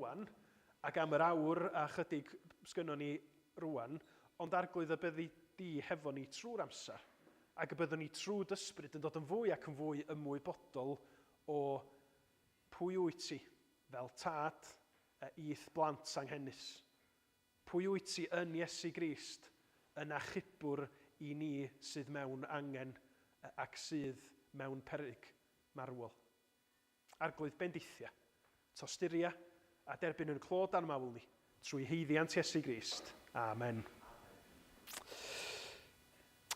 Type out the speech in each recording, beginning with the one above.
rwan, ac am yr awr a chydig sgynnon ni rwan, ond Arglwydd y byddi di hefo ni trwy'r amser, ac y byddwn ni trwy d'Ysbryd yn dod yn fwy ac yn fwy ymwybodol o pwy wyt ti fel tad i'th blant anghenus. Pwy wyt ti yn Iesu Grist, yn achubwr i ni sydd mewn angen ac sydd mewn peryg marwol. Arglwydd bendithia, tosturia, a derbyn yn clod a'n mawl ni, trwy haeddiant Iesu Grist. Amen.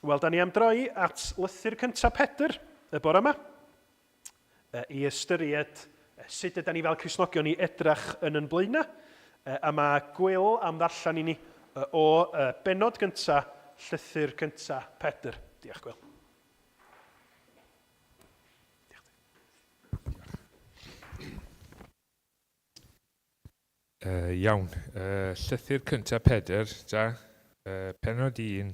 Wel, da ni am droi at lythyr cyntaf Pedr y bore yma, i ystyried sut yda ni fel Cristnogion i edrach yn yn blaenau, a mae Gwil am ddarllen i ni o bennod gyntaf llythyr cyntaf Pedr. Diolch, Gwil. Uh, iawn. Uh, llythyr cyntaf Pedr, da. Uh, penod 1,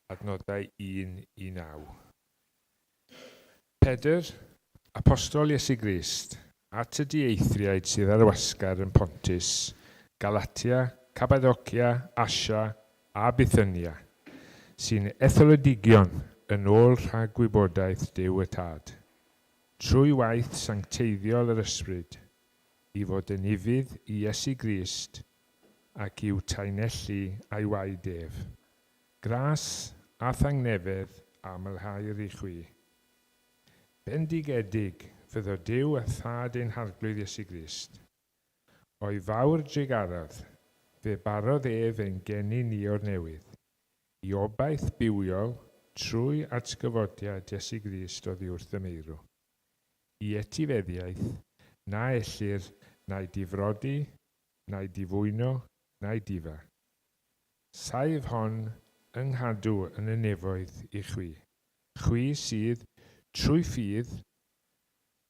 adnodau 1 i 9. Pedr, apostol Iesu Grist, at y dieithriaid sydd ar wasgar yn Pontus, Galatia, Cappadocia, Asia a Bithynia, sy'n etholedigion yn ôl rhagwybodaeth Duw y Tad, trwy waith sancteiddiol yr Ysbryd, i fod yn ufudd i Iesu Grist ac i'w taenellu a'i waed ef. Gras a thangnefedd a mylhaer i chwi. Bendigedig fyddo Duw a Thad ein Harglwydd Iesu Grist. O'i fawr drugaredd, fe barodd ef ein geni ni o'r newydd, i obaith bywiol trwy atgyfodiad Iesu Grist oddi wrth y meirw. i etifeddiaeth na ellir na'i difrodi, na'i difwyno, na'i difa. Saif hon yng nghadw yn y nefoedd i chwi, chwi sydd, trwy ffydd,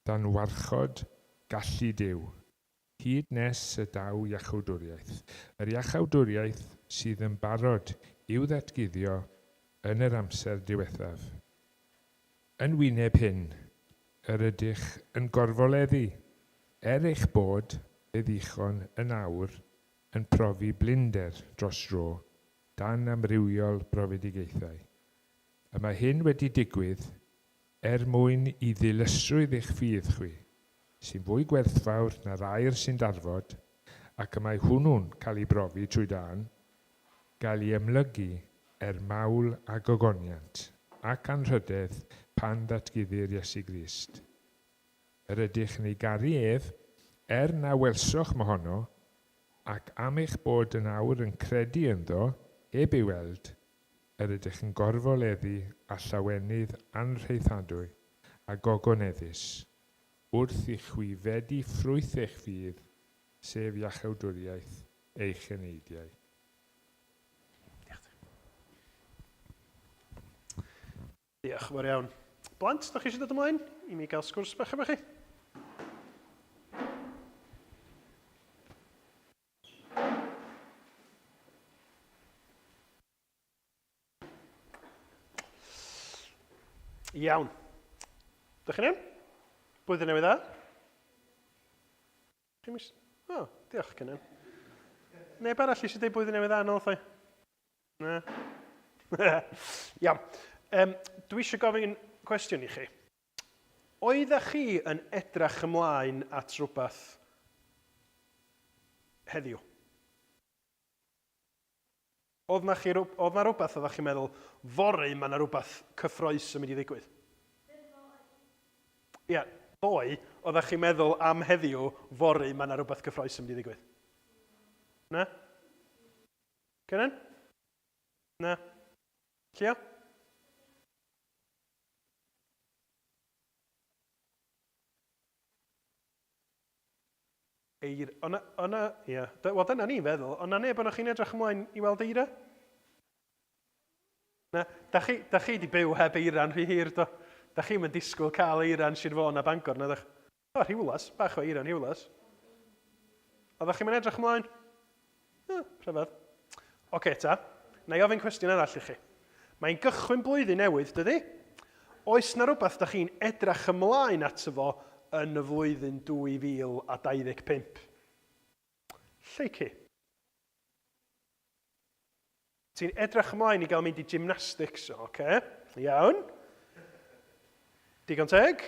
dan warchod gallu Duw, hyd nes y daw iachawdwriaeth, yr iachawdwriaeth sydd yn barod i'w ddatguddio yn yr amser diwethaf. Yn wyneb hyn, yr ydych yn gorfoleddu, er eich bod, fe ddichon, yn awr, yn profi blinder dros dro, dan amrywiol brofedigaethau. Y mae hyn wedi digwydd er mwyn i ddilysrwydd eich ffydd chwi, sy'n fwy gwerthfawr na'r aur sy'n darfod, ac y mae hwnnw'n cael ei brofi trwy dân, gael ei amlygu er mawl a gogoniant ac anrhydedd pan ddatguddir Iesu Grist. Yr ydych yn ei garu ef, er na welsoch mohono, ac am eich bod yn awr yn credu ynddo, heb ei weld, yr ydych yn gorfoleddu â llawenydd anrhaethadwy a gogoneddus, wrth i chwi fedi ffrwyth eich ffydd, sef iachawdwriaeth eich eneidiau. Diolch. Diolch yn fawr iawn. Blant, da chi eisiau dod ymlaen i mi gael sgwrs bach efo chi? Iawn. Dych chi'n iawn? Blwyddyn newydd dda? Chi'n mis... O, oh, diolch Cynan. Neb arall eisiau dweud blwyddyn newydd dda nôl wrtha i? Na. Iawn. Um, dwi eisiau gofyn cwestiwn i chi. Oeddech chi yn edrach ymlaen at rhywbeth heddiw? Oedd 'na chi oedd 'na rywbeth oeddech chi'n meddwl, fory mae 'na rywbeth cyffroes yn mynd i ddigwydd? Ia, ddoe, oeddech chi'n meddwl am heddiw, fory mae 'na rywbeth cyffroes yn mynd i ddigwydd? Na? Cynan? Na? Llio? Eir... O'na... O'na... Ia. Wel, dyna ni'n feddwl. O'na neb ohonoch chi'n edrych ymlaen i weld eira? Na. Da chi, da chi 'di byw heb eira'n rhy hir, do? Da chi'm yn disgwyl cael eira yn Sir Fôn a Bangor, na ddech? O, Rhiwlas. Bach o eira yn Rhiwlas. Oeddech chi'm yn edrych ymlaen? O, rhyfedd. Oce ta, na i ofyn cwestiwn arall i chi. Mae'n gychwyn blwyddyn newydd, dydy? Oes na rhywbeth da chi'n edrach ymlaen ato fo yn y flwyddyn 2025? Lleucu. Ti'n edrych ymlaen i gael mynd i gymnastics, oce, okay. Iawn. Digon teg.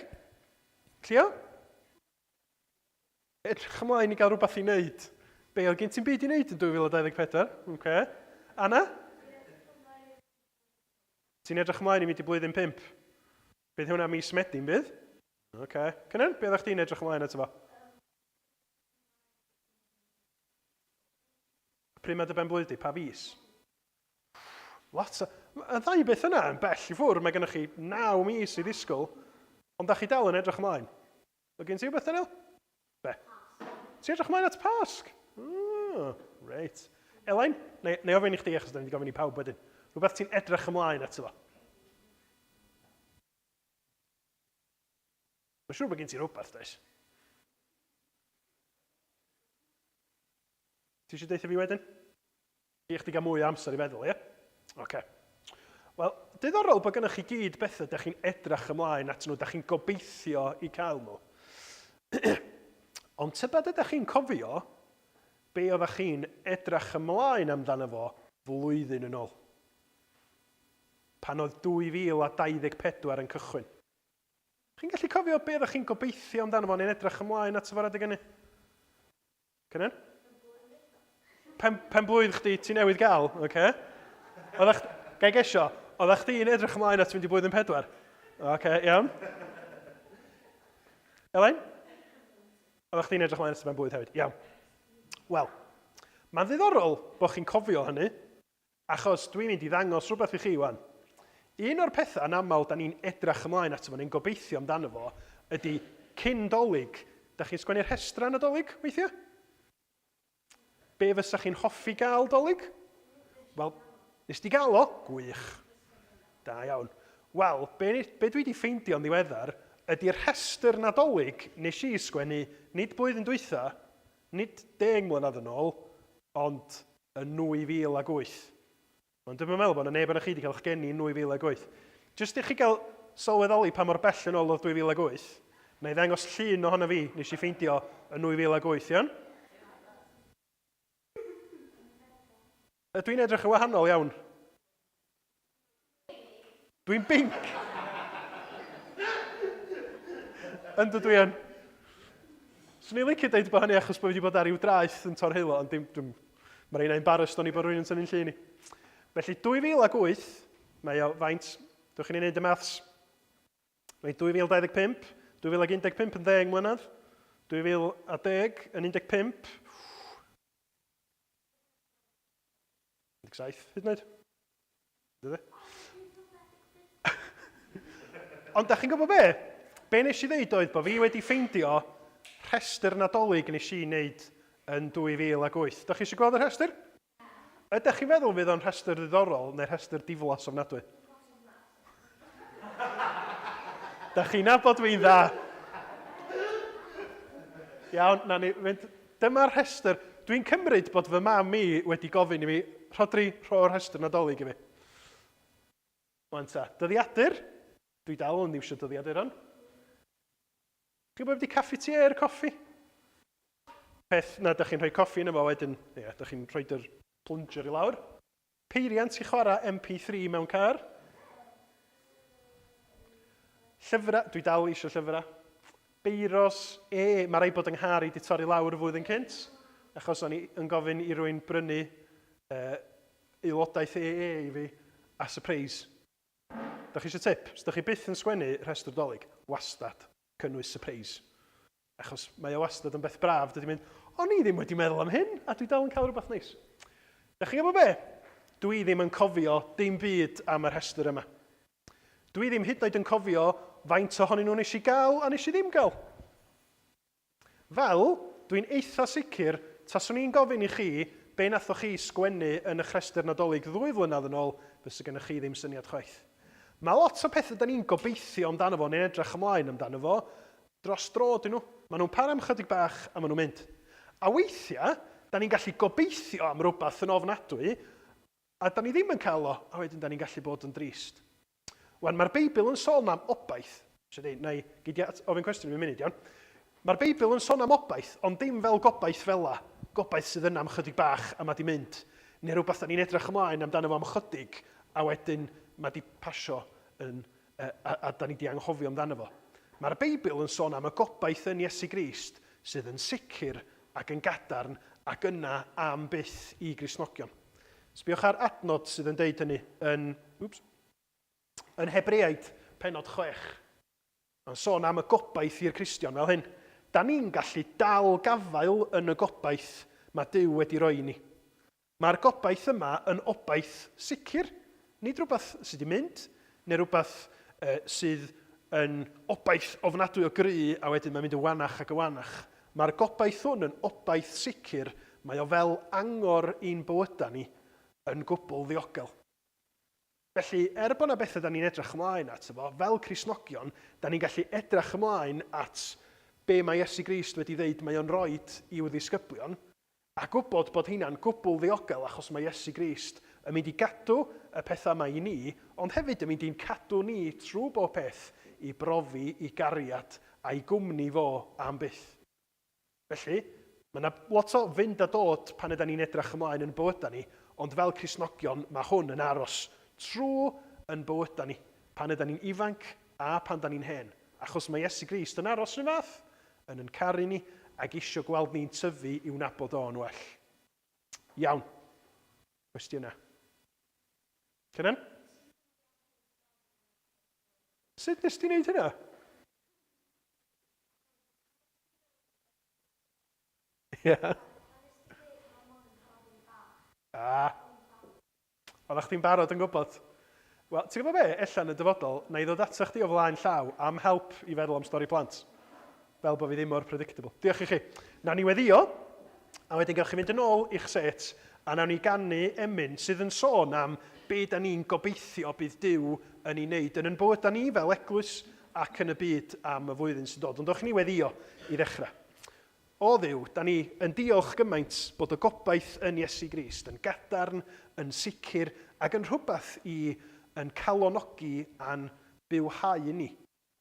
Llio? Edrych ymlaen i gael rhywbeth i wneud. Be oedd gen ti'n byd i wneud yn 2024? Oce. Okay. Anna? Ti'n edrych ymlaen i mynd i blwyddyn 5? Bydd hwnna mis Medi'n bydd? Oce. Okay. Cynan, be oeddech chdi'n edrych ymlaen ato fo? Pryd mae dy ben blwydd di? Pa fis? Lot o... Y ddau beth yna yn bell i ffwrdd. Mae gennych chi 9 mis i ddisgwyl, ond da chi dal yn edrych ymlaen. Mae gen ti rhywbeth, Daniel? Be? Ti'n edrych ymlaen at Pasg? Oh, reit. Elain, neu, neu ofyn i chdi, achos da ni wedi gofyn i pawb wedyn. Rhywbeth ti'n edrych ymlaen ato fo? Mae'n siŵr bod gen ti rhywbeth, does? Ti eisiau deutha fi wedyn? I chdi gael mwy o amser i feddwl, ie? Oce. Okay. Wel, diddorol bod gennych chi gyd bethau da chi'n edrych ymlaen at nhw, da chi'n gobeithio i cael nhw. Ond tybed ydych chi'n cofio be oeddech chi'n edrych ymlaen amdano fo flwyddyn yn ôl? Pan oedd 2024 yn cychwyn. Chi'n gallu cofio be oeddech chi'n gobeithio amdano fo neu'n edrych ymlaen ato fo'r adeg hynny? Cynan? Pen, pen blwydd chdi ti newydd gael, oce? Okay. Oeddech, gai gesio, oeddech chdi'n edrych ymlaen at fynd i blwyddyn pedwar? Oce, okay, iawn. Elain? Oeddech chdi'n edrych ymlaen at pen blwydd hefyd? Iawn. Wel, mae'n ddiddorol bod chi'n cofio hynny, Achos dwi'n mynd i ddangos rhywbeth i chi wan. Un o'r pethau yn aml da ni'n edrach ymlaen ato fo neu'n gobeithio amdano fo ydy cyn Dolig. Da chi'n sgwennu rhestrau Nadolig weithiau? Be fysa chi'n hoffi gael Dolig? Wel, nes di gael o? Gwych. Da iawn. Wel, be, be dwi wedi ffeindio'n ddiweddar ydy'r rhestr Nadolig nes i sgwennu nid blwyddyn dwytha, nid 10 mlynedd yn ôl, ond yn 2008. Ond dwi'm yn meddwl bod 'na neb ohonoch chi wedi cael eich geni yn 2008. Jyst i chi gael sylweddoli pa mor bell yn ôl oedd 2008, na i ddangos llun ohono fi nes i ffeindio yn 2008, iawn? Ydw i'n edrych yn wahanol iawn? Dwi'n binc! Yndw dwi yn. Swn i'n licio deud bod hynny achos bod fi wedi bod ar ryw draeth yn Torheilo, ond dim, dwi'n... Mae rheina embarrassed o'n i bod rhywun yn tynnu'n llun i. Felly 2008, mae o faint, dwch chi'n ei wneud y maths? Mae 2025, 2015 yn ddeng mlynedd, 2010 yn 15, 17, hyd yn oed. Dydy? Ond da chi'n gwybod be? Be nes i ddeud oedd bod fi wedi ffeindio rhestr Nadolig nes i wneud yn 2008. Da chi eisiau gweld y rhestr? Ydych chi'n feddwl fydd o'n rhestr ddiddorol neu rhestr diflas ofnadwy? Da chi'n nabod fi'n dda. Iawn, na ni fynd. Dyma'r rhestr. Dwi'n cymryd bod fy mam i wedi gofyn i mi, Rhodri, rho'r rhestr Nadolig i fi. Wan ta, dyddiadur. Dwi dal yn iwsio dyddiaduron. Chi'n gwybod beth cafetière coffi? Peth na, da chi'n rhoi coffi yn efo wedyn, ie, da chi'n rhoi yr plunger i lawr. Peiriant i chwarae MP3 mewn car. Llyfrau, dwi dal eisiau llyfrau. Beiros, e, mae rhaid bod yng nghar i di torri lawr y flwyddyn cynt, achos o'n i yn gofyn i rwy'n brynu uh, aelodaeth EE i fi, a surprise. Da chi eisiau tip? Os da chi byth yn sgwennu rhestr dolyg, wastad cynnwys surprise. Achos mae o wastad yn beth braf, dydy mynd, o'n i ddim wedi meddwl am hyn, a dwi dal yn cael rhywbeth neis. Da chi'n gwybod be? Dwi ddim yn cofio dim byd am y rhestr yma. Dwi ddim hyd yn oed yn cofio faint ohonyn nhw nes i gael a nes i ddim gael. Fel, dwi'n eitha sicr, taswn i'n gofyn i chi be nathoch chi sgwennu yn eich rhestr Nadolig ddwy flynedd yn ôl, fysa gennych chi ddim syniad chwaith. Mae lot o pethau da ni'n gobeithio amdano fo neu'n edrych ymlaen amdano fo, Dros dro ydyn nhw. Maen nhw'n para am chydig bach a maen nhw'n mynd. A weithiau, da ni'n gallu gobeithio am rywbeth yn ofnadwy, a da ni ddim yn cael o, a wedyn da ni'n gallu bod yn drist. Wan, mae'r Beibl yn sôn am obaith. Eisiau dweud, na i gei di ofyn cwestiwn i fi munud, iawn? Mae'r Beibl yn sôn am obaith, ond dim fel gobaith fela. Gobaith sydd yna am chydig bach a mae 'di mynd. Neu rhywbeth da ni'n edrych ymlaen amdano fo am chydig a wedyn mae 'di pasio yn, a, a, a da ni 'di anghofio amdano fo. Mae'r Beibl yn sôn am y gobaith yn Iesu Grist sydd yn sicr ac yn gadarn ac yna am byth i Gristnogion. Sbiwch ar adnod sydd yn deud hynny yn, wps, yn Hebreaid pennod 6. Mae'n sôn am y gobaith i'r Cristion fel hyn. Da ni'n gallu dal gafael yn y gobaith mae Duw wedi roi i ni. Mae'r gobaith yma yn obaith sicr, nid rhywbeth sydd wedi mynd, neu rhywbeth sydd yn obaith ofnadwy o gry a wedyn mae'n mynd yn wanach ac yn wanach. Mae'r gobaith hwn yn obaith sicr, mae o fel angor i'n bywydau ni yn gwbl ddiogel. Felly, er bod 'na bethau da ni'n edrych ymlaen ato fo, fel Cristnogion, da ni'n gallu edrych ymlaen at be mae Iesu Grist wedi ddeud mae o'n roid i'w ddisgyblion, a gwybod bod heina'n gwbl ddiogel achos mae Iesu Grist yn mynd i gadw y pethau yma i ni, ond hefyd yn mynd i'n cadw ni trwy bob peth i brofi i gariad a'i gwmni fo am byth. Felly, mae 'na lot o fynd a dod pan ydan ni'n edrach ymlaen yn bywydau ni, ond fel Cristnogion mae hwn yn aros trwy yn bywydau ni, pan ydan ni'n ifanc a pan 'dan ni'n hen, achos mae Iesu Grist yn aros 'run fath, yn yn caru ni ac isio gweld ni'n tyfu i'w nabod o'n well. Iawn. Cwestiynau? Cynan? Sut nes ti wneud hynna? Ie. Ah. Oeddech chdi'n barod yn gwybod. Wel, ti'n gwybod be? Ella yn y dyfodol, na i ddod ata chdi o flaen llaw am help i feddwl am stori plant. Fel bod fi ddim mor predictable. Diolch i chi. Nawn ni weddio, a wedyn gewch chi fynd yn ôl i'ch set, a nawn ni ganu emyn sydd yn sôn am be da ni'n gobeithio bydd Duw yn ei wneud yn yn bywydau ni fel eglwys ac yn y byd am y flwyddyn sy'n dod. Ond dowch i ni weddio i ddechrau. O Dduw, da ni yn diolch gymaint bod y gobaith yn Iesu Grist yn gadarn, yn sicr ac yn rhywbeth i yn calonogi a'n bywhau ni.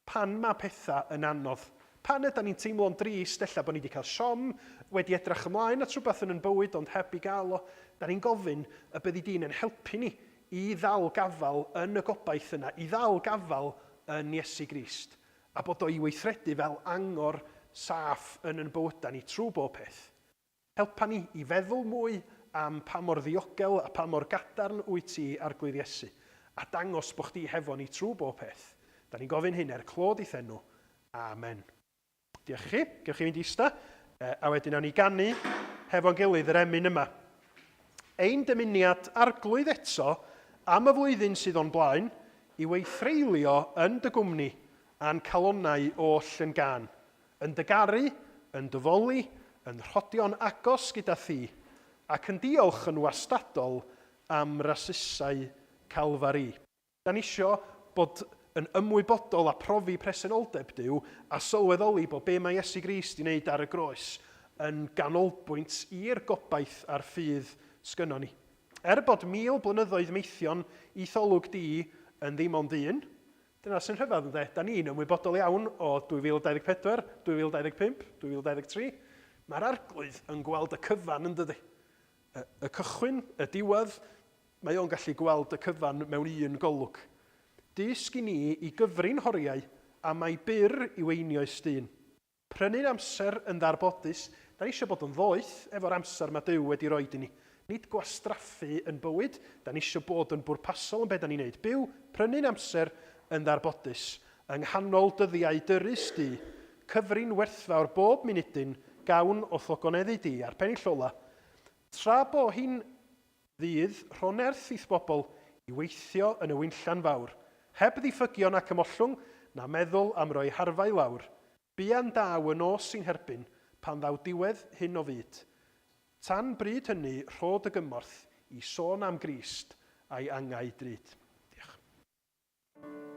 Pan mae pethau yn anodd. Pan ydan ni'n teimlo'n drist ella bod ni wedi cael siom, wedi edrach ymlaen at rhywbeth yn yn bywyd ond heb i gael o, da ni'n gofyn y byddi di'n yn helpu ni i ddal gafael yn y gobaith yna, i ddal gafael yn Iesu Grist, a bod o i weithredu fel angor saff yn yn bywydau ni trwy bob peth. Helpa ni i feddwl mwy am pa mor ddiogel a pa mor gadarn wyt ti, Arglwydd Iesu, a dangos bo chdi hefo ni trwy bob peth. Da ni'n gofyn hyn er clod i'th enw. Amen. Diolch i chi. Gewch chi fynd i ista, a wedyn nawn ni ganu hefo'n gilydd yr emyn yma. Ein dymuniad Arglwydd eto am y flwyddyn sydd o'n blaen yw ei threulio yn dy gwmni a'n calonnau oll yn gân. Yn dy garu, yn dy foli, yn rhodio'n agos gyda thi, ac yn diolch yn wastadol am rasusau Calfari. Da ni isio bod yn ymwybodol a profi presenoldeb Duw a sylweddoli bod be mae Iesu Grist 'di wneud ar y groes yn ganolbwynt i'r gobaith a'r ffydd sgynnon ni. Er bod 1,000 blynyddoedd meithion i'th olwg di yn ddim ond un, Dyna sy'n rhyfedd ynde? Da ni'n ymwybodol iawn o 2024, 2025, 2023. Mae'r Arglwydd yn gweld y cyfan yn dydy? Y, y cychwyn, y diwedd, mae o'n gallu gweld y cyfan mewn un golwg. Dysg i ni i gyfrin horiau a mae byr yw einioes dyn. Prynu'n amser yn ddarbodus, da ni eisiau bod yn ddoeth efo'r amser mae Duw wedi roid i ni. Nid gwastraffu yn bywyd, da ni eisiau bod yn bwrpasol yn be da ni'n neud. Byw, prynu'n amser yn ddarbodus, yng nghanol dyddiau dyrys du, cyfrin werthfawr bob munudyn, gawn o'th ogoneddu di, a'r pennill ola, Tra bo hi'n ddydd, rho nerth i'th bobl i weithio yn y winllan fawr, heb ddiffygion ac ymollwng, na meddwl am roi harfau lawr. Buan daw y nos i'n herbyn, pan ddaw diwedd hyn o fyd. Tan bryd hynny, rho dy gymorth i sôn am Grist a'i angau drud. Diolch.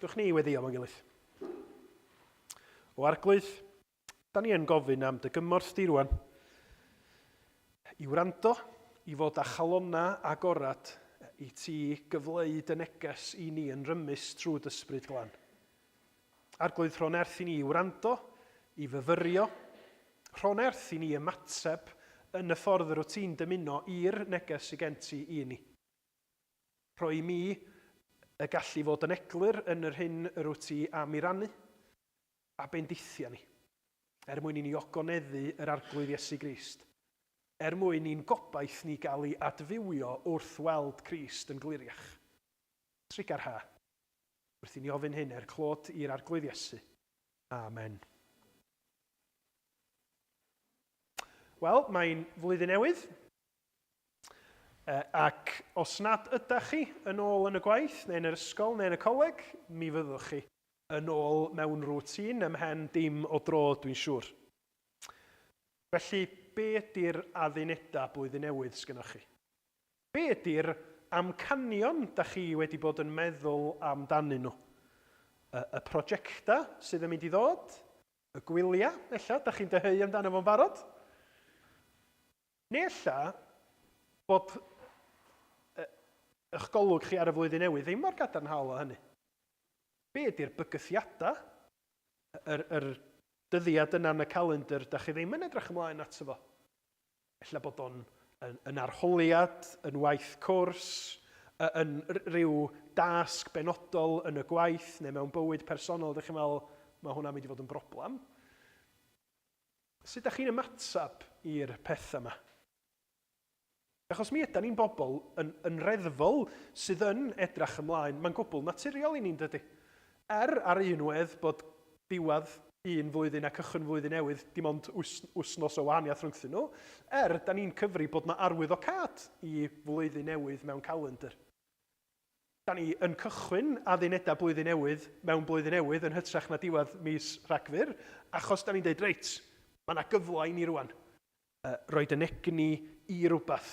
Dwch ni i weddio fo'n gilydd. O Arglwydd, da ni yn gofyn am dy gymorth di rwan i wrando, i fod â chalonna agorad i ti gyfleu dy neges i ni yn rymus trwy dy Ysbryd Glân. Arglwydd, rho nerth i ni i wrando, i fyfyrio, rho nerth i ni ymateb yn y ffordd yr wyt ti'n dymuno i'r neges sy gen ti i ni. Rho i mi y gallu fod yn eglur yn yr hyn yr wyt ti am i rannu, a bendithia ni, er mwyn i ni ogoneddu yr Arglwydd Iesu Grist, er mwyn i'n gobaith ni gael ei adfywio wrth weld Crist yn gliriach. Trugarha, wrth i ni ofyn hyn er clod i'r Arglwydd Iesu. Amen. Wel, mae'n flwyddyn newydd, Ac os nad ydach chi yn ôl yn y gwaith, neu yn yr ysgol, neu yn y coleg, mi fyddwch chi yn ôl mewn routine ymhen dim o dro, dwi'n siŵr. Felly, be ydy'r addunedau blwyddyn newydd sgynnoch chi? Be ydy'r amcanion da chi wedi bod yn meddwl amdanyn nhw? Y, y prosiectau sydd yn mynd i ddod? Y gwyliau, ella, da chi'n dyheu amdano fo'n barod? Neu ella bod eich golwg chi ar y flwyddyn newydd ddim mor gadarnhaol â hynny. Be ydy'r bygythiadau, yr, yr dyddiad yna yn y calendr, da chi ddim yn edrych ymlaen ato fo? Ella bod o'n yn, yn arholiad, yn waith cwrs, yn rhyw dasg benodol yn y gwaith neu mewn bywyd personol, ydych chi'n meddwl, mae hwnna'n mynd i fod yn broblem. Sut dach chi'n ymateb i'r pethau yma? Achos mi ydan ni'n bobl yn, yn reddfol sydd yn edrach ymlaen. Mae'n gwbl naturiol i ni'n dydy? Er ar un wedd bod diwedd un flwyddyn a cychwyn flwyddyn newydd dim ond wsnos o wahaniaeth rhwngthyn nhw, er da ni'n cyfri bod 'na arwyddocâd i flwyddyn newydd mewn calendr. Da ni yn cychwyn addunedau blwyddyn newydd mewn blwyddyn newydd yn hytrach na diwedd mis Rhagfyr, achos da ni'n deud, reit, mae yna gyfle i ni rwan roed yn egni i rywbeth,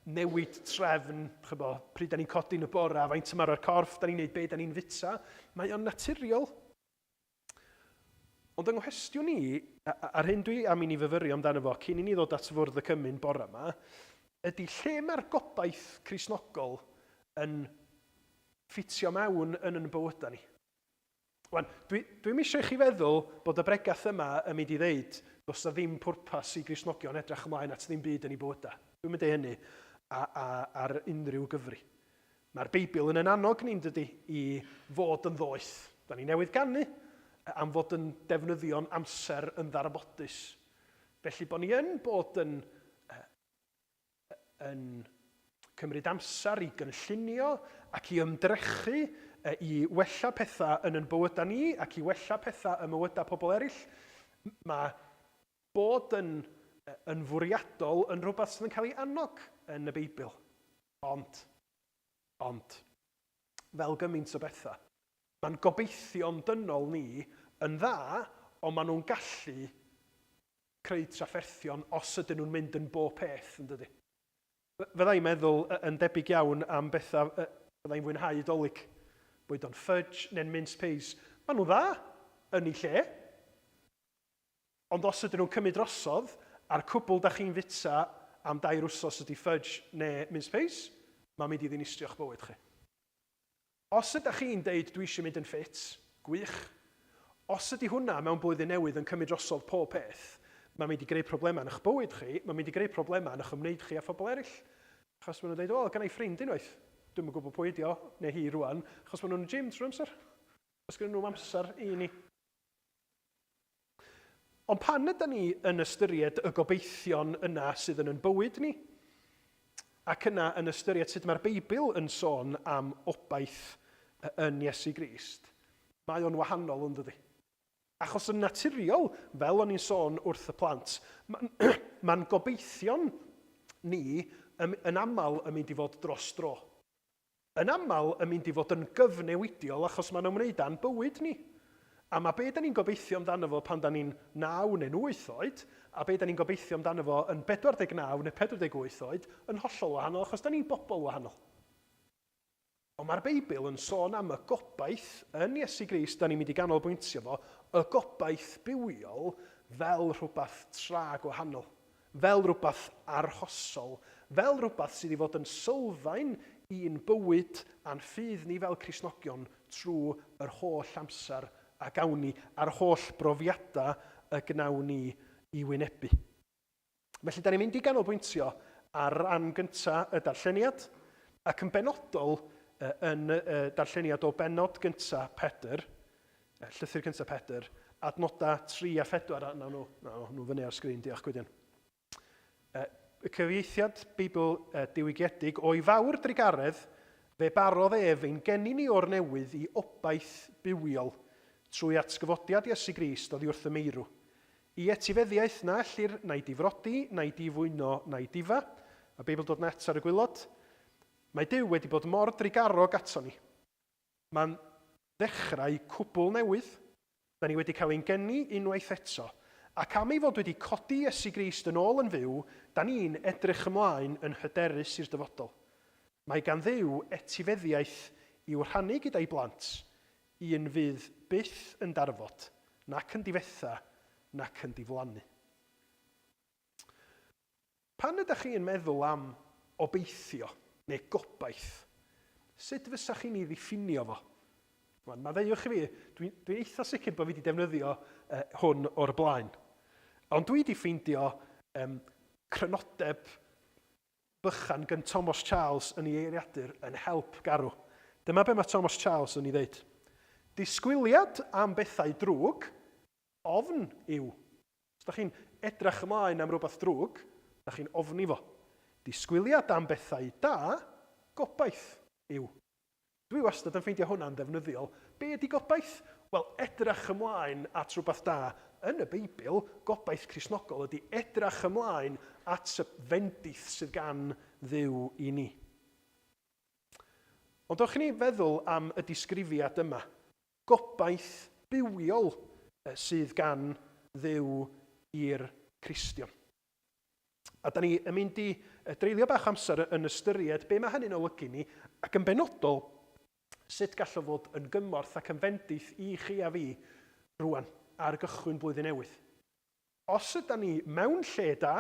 newid trefn, chybo, pryd da ni'n codi yn y bora, faint ymarfer corff da ni'n neud, be da ni'n fita, mae o'n naturiol. Ond yng nghwestiwn i, a'r hyn dwi am i ni fyfyrio amdano fo cyn i ni ddod at fwrdd y cymun bore yma, ydy lle mae'r gobaith Cristnogol yn ffitio mewn yn yn bywydau ni. Wan, dwi, dwi'm eisiau i chi feddwl bod y bregath yma yn mynd i ddeud does na ddim pwrpas i Gristnogion edrych ymlaen at ddim byd yn eu bywydau. Dwi'm yn deud hynny a, a, ar unrhyw gyfri. Mae'r Beibl yn ein annog ni, yn dydy, i fod yn ddoeth. Da ni newydd ganu am fod yn defnyddio'n amser yn ddarbodus. Felly bod ni yn bod yn, yn cymryd amser i gynllunio ac i ymdrechu i wella pethau yn yn bywydau ni ac i wella pethau ym mywydau pobl eraill. Mae bod yn, yn fwriadol yn rhywbeth sydd yn cael ei annog yn y Beibl. Ond, ond, fel gymaint o bethau, mae'n gobeithio'n dynol ni yn dda, ond maen nhw'n gallu creu trafferthion os ydyn nhw'n mynd yn bob peth, yn dydy? Fydda i'n meddwl yn debyg iawn am bethau fydda i'n fwynhau Dolig, boed o'n fudge neu'n mince pies. Maen nhw'n dda yn eu lle. Ond os ydyn nhw'n cymryd drosodd, a'r cwbl da chi'n fwyta am dair wsos ydy fudge neu mince pies, mae'n mynd i ddinistrio'ch bywyd chi. Os ydych chi'n deud dwi eisiau mynd yn ffit, gwych. Os ydy hwnna mewn blwyddyn newydd yn cymryd drosodd pob peth, mae'n mynd i greu problemau yn eich bywyd chi, mae'n mynd i greu problemau yn eich ymwneud chi â phobl eraill. Achos maen nhw'n deud, o, gynna i ffrind unwaith. Dwi'm yn gwybod pwy ydi o, neu hi rwan, achos maen nhw'n y gym trwy'r amser. Does gennyn nhw'm amser i ni. Ond pan ydy ni yn ystyried y gobeithion yna sydd yn yn bywyd ni, ac yna yn ystyried sut mae'r Beibl yn sôn am obaith yn Iesu Grist, mae o'n wahanol yn dydy. Achos yn naturiol, fel o'n i'n sôn wrth y plant, mae'n ma gobeithion ni yn, yn aml yn mynd i fod dros dro. Yn aml yn mynd i fod yn gyfnewidiol achos mae'n ymwneud â'n bywyd ni. A mae be da ni'n gobeithio amdano fo pan da ni'n 9 neu'n 8 oed, a be da ni'n gobeithio amdano fo yn 49 neu 48 oed, yn hollol wahanol achos da ni'n bobl wahanol. Ond mae'r Beibl yn sôn am y gobaith yn Iesu Grist, da ni'n mynd i ganolbwyntio fo, y gobaith bywiol fel rhywbeth tra gwahanol, fel rhywbeth arhosol, fel rhywbeth sydd i fod yn sylfaen i'n bywyd a'n ffydd ni fel Cristnogion trwy yr holl amser a gawn ni a'r holl brofiadau y gnawn ni i wynebu. Felly, da ni'n mynd i ganolbwyntio ar ran gyntaf y darlleniad, ac yn benodol yn y darlleniad o bennod gyntaf Pedr, llythyr cyntaf Pedr, adnodau 3 a 4, a nawn nhw, nawn nhw fyny ar sgrin, diolch Gwydion. Y cyfieithiad Beibl diwygiedig, o'i fawr drugaredd, fe barodd ef ein geni ni o'r newydd i obaith bywiol, trwy atgyfodiad Iesu Grist oddi wrth y meirw, I etifeddiaeth na ellir na'i difrodi, na'i difwyno, na'i difa, a Beibl.net ar y gwilod. Mae Duw wedi bod mor drugarog ato ni. Mae'n ddechrau cwbl newydd. Da ni wedi cael ein geni unwaith eto. Ac am ei fod wedi codi Iesu Grist yn ôl yn fyw, da ni'n edrych ymlaen yn hyderus i'r dyfodol. Mae gan Dduw etifeddiaeth i'w rhannu gyda'i blant, Un fydd byth yn darfod, nac yn difetha, nac yn diflannu. Pan ydych chi'n meddwl am obeithio neu gobaith, sut fysa chi'n ei ddiffinio fo? Wan, maddeuwch i fi, dwi'n dwi eitha sicr bod fi wedi defnyddio hwn o'r blaen. Ond dwi wedi ffeindio um, crynodeb bychan gan Tomos Charles yn ei eiriadur yn help garw. Dyma be mae Tomos Charles yn ei ddeud. Disgwyliad am bethau drwg, ofn yw. Os da chi'n edrach ymlaen am rhywbeth drwg, da chi'n ofni fo. Disgwyliad am bethau da, gobaith yw. Dwi wastad yn ffeindio hwnna'n ddefnyddiol. Be ydy gobaith? Wel, edrach ymlaen at rhywbeth da. Yn y Beibl, gobaith Cristnogol ydy edrach ymlaen at y fendith sydd gan Dduw i ni. Ond dewch i ni feddwl am y disgrifiad yma. Gobaith bywiol sydd gan Dduw i'r Cristion. A da ni yn mynd i dreulio bach amser yn ystyried be mae hynny'n olygu ni, ac yn benodol, sut gall o fod yn gymorth ac yn fendith i chi a fi rwan, ar gychwyn blwyddyn newydd. Os yda ni mewn lle da,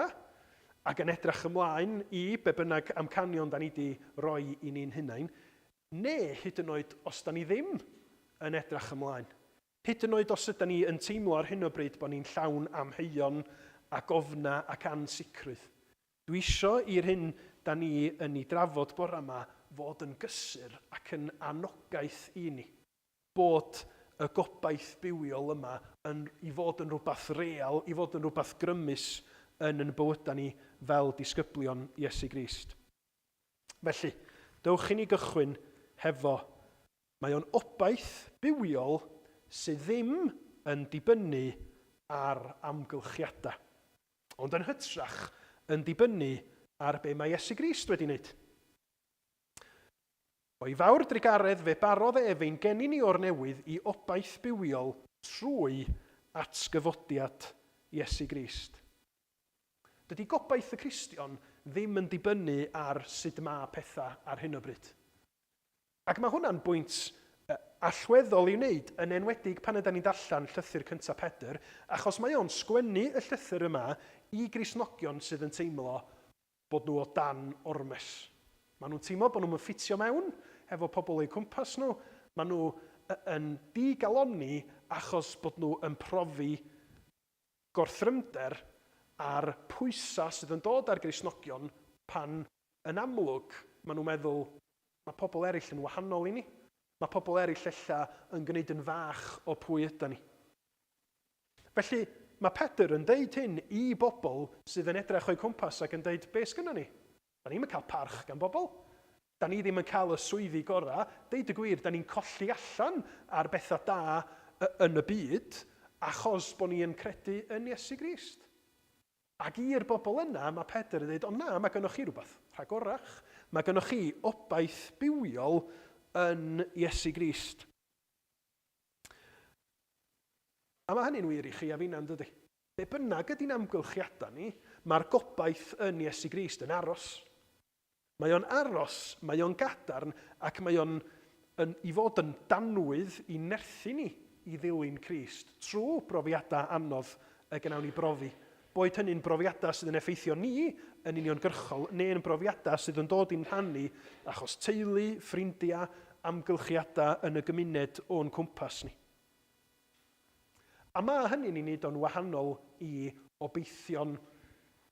ac yn edrach ymlaen i be bynnag amcanion da ni di roi i ni'n hunain, neu hyd yn oed os da ni ddim yn edrach ymlaen. Hyd yn oed os ydan ni yn teimlo ar hyn o bryd bod ni'n llawn amheuon ac ofnau ac ansicrwydd. Dwi isio i'r hyn da ni yn ei drafod bore yma fod yn gysur ac yn anogaeth i ni. Bod y gobaith bywiol yma yn i fod yn rhywbeth real, i fod yn rhywbeth grymus yn yn bywydau ni fel disgyblion Iesu Grist. Felly, dewch i ni gychwyn hefo Mae o'n obaith bywiol sydd ddim yn dibynnu ar amgylchiadau, ond yn hytrach yn dibynnu ar be mae Iesu Grist wedi wneud. O'i fawr drugaredd fe barodd ef ein geni ni o'r newydd i obaith bywiol trwy atgyfodiad Iesu Grist. Dydy gobaith y Cristion ddim yn dibynnu ar sut mae pethau ar hyn o bryd. Ac mae hwnna'n bwynt allweddol i'w wneud, yn enwedig pan ydan ni'n darllen llythyr cyntaf Pedr, achos mae o'n sgwennu y llythyr yma i Gristnogion sydd yn teimlo bod nhw o dan ormes. Maen nhw'n teimlo bod nhw'm yn ffitio mewn hefo pobl o'u cwmpas nhw, maen nhw yn digalonni achos bod nhw yn profi gorthrymder a'r pwysau sydd yn dod ar Gristnogion pan Yn amlwg, maen nhw'n meddwl, mae pobl eraill yn wahanol i ni. Mae pobl eraill ella yn gwneud yn fach o pwy yda ni. Felly, mae Pedr yn deud hyn i bobl sydd yn edrych o'u cwmpas ac yn deud, be sgynnon ni? Da ni'm yn cael parch gan bobl. Da ni ddim yn cael y swyddi gorau. Deud y gwir, da ni'n colli allan ar bethau da yn y byd achos bod ni yn credu yn Iesu Grist. Ac i'r bobl yna, mae Pedr yn dweud, ond na, mae gynnoch chi rhywbeth rhagorach. Mae gynnoch chi obaith bywiol yn Iesu Grist. A mae hynny'n wir i chi a finna'n dydy? Be bynnag ydy'n amgylchiadau ni, mae'r gobaith yn Iesu Grist yn aros. Mae o'n aros, mae o'n gadarn, ac mae o'n yn, i fod yn danwydd i nerthu ni i ddilyn Crist trwy brofiadau anodd y gnawn ni brofi. Boed hynny'n brofiadau sydd yn effeithio ni yn uniongyrchol, neu'n brofiadau sydd yn dod i'n rhan ni achos teulu, ffrindiau, amgylchiadau yn y gymuned o'n cwmpas ni. A mae hynny'n ei wneud o'n wahanol i obeithion...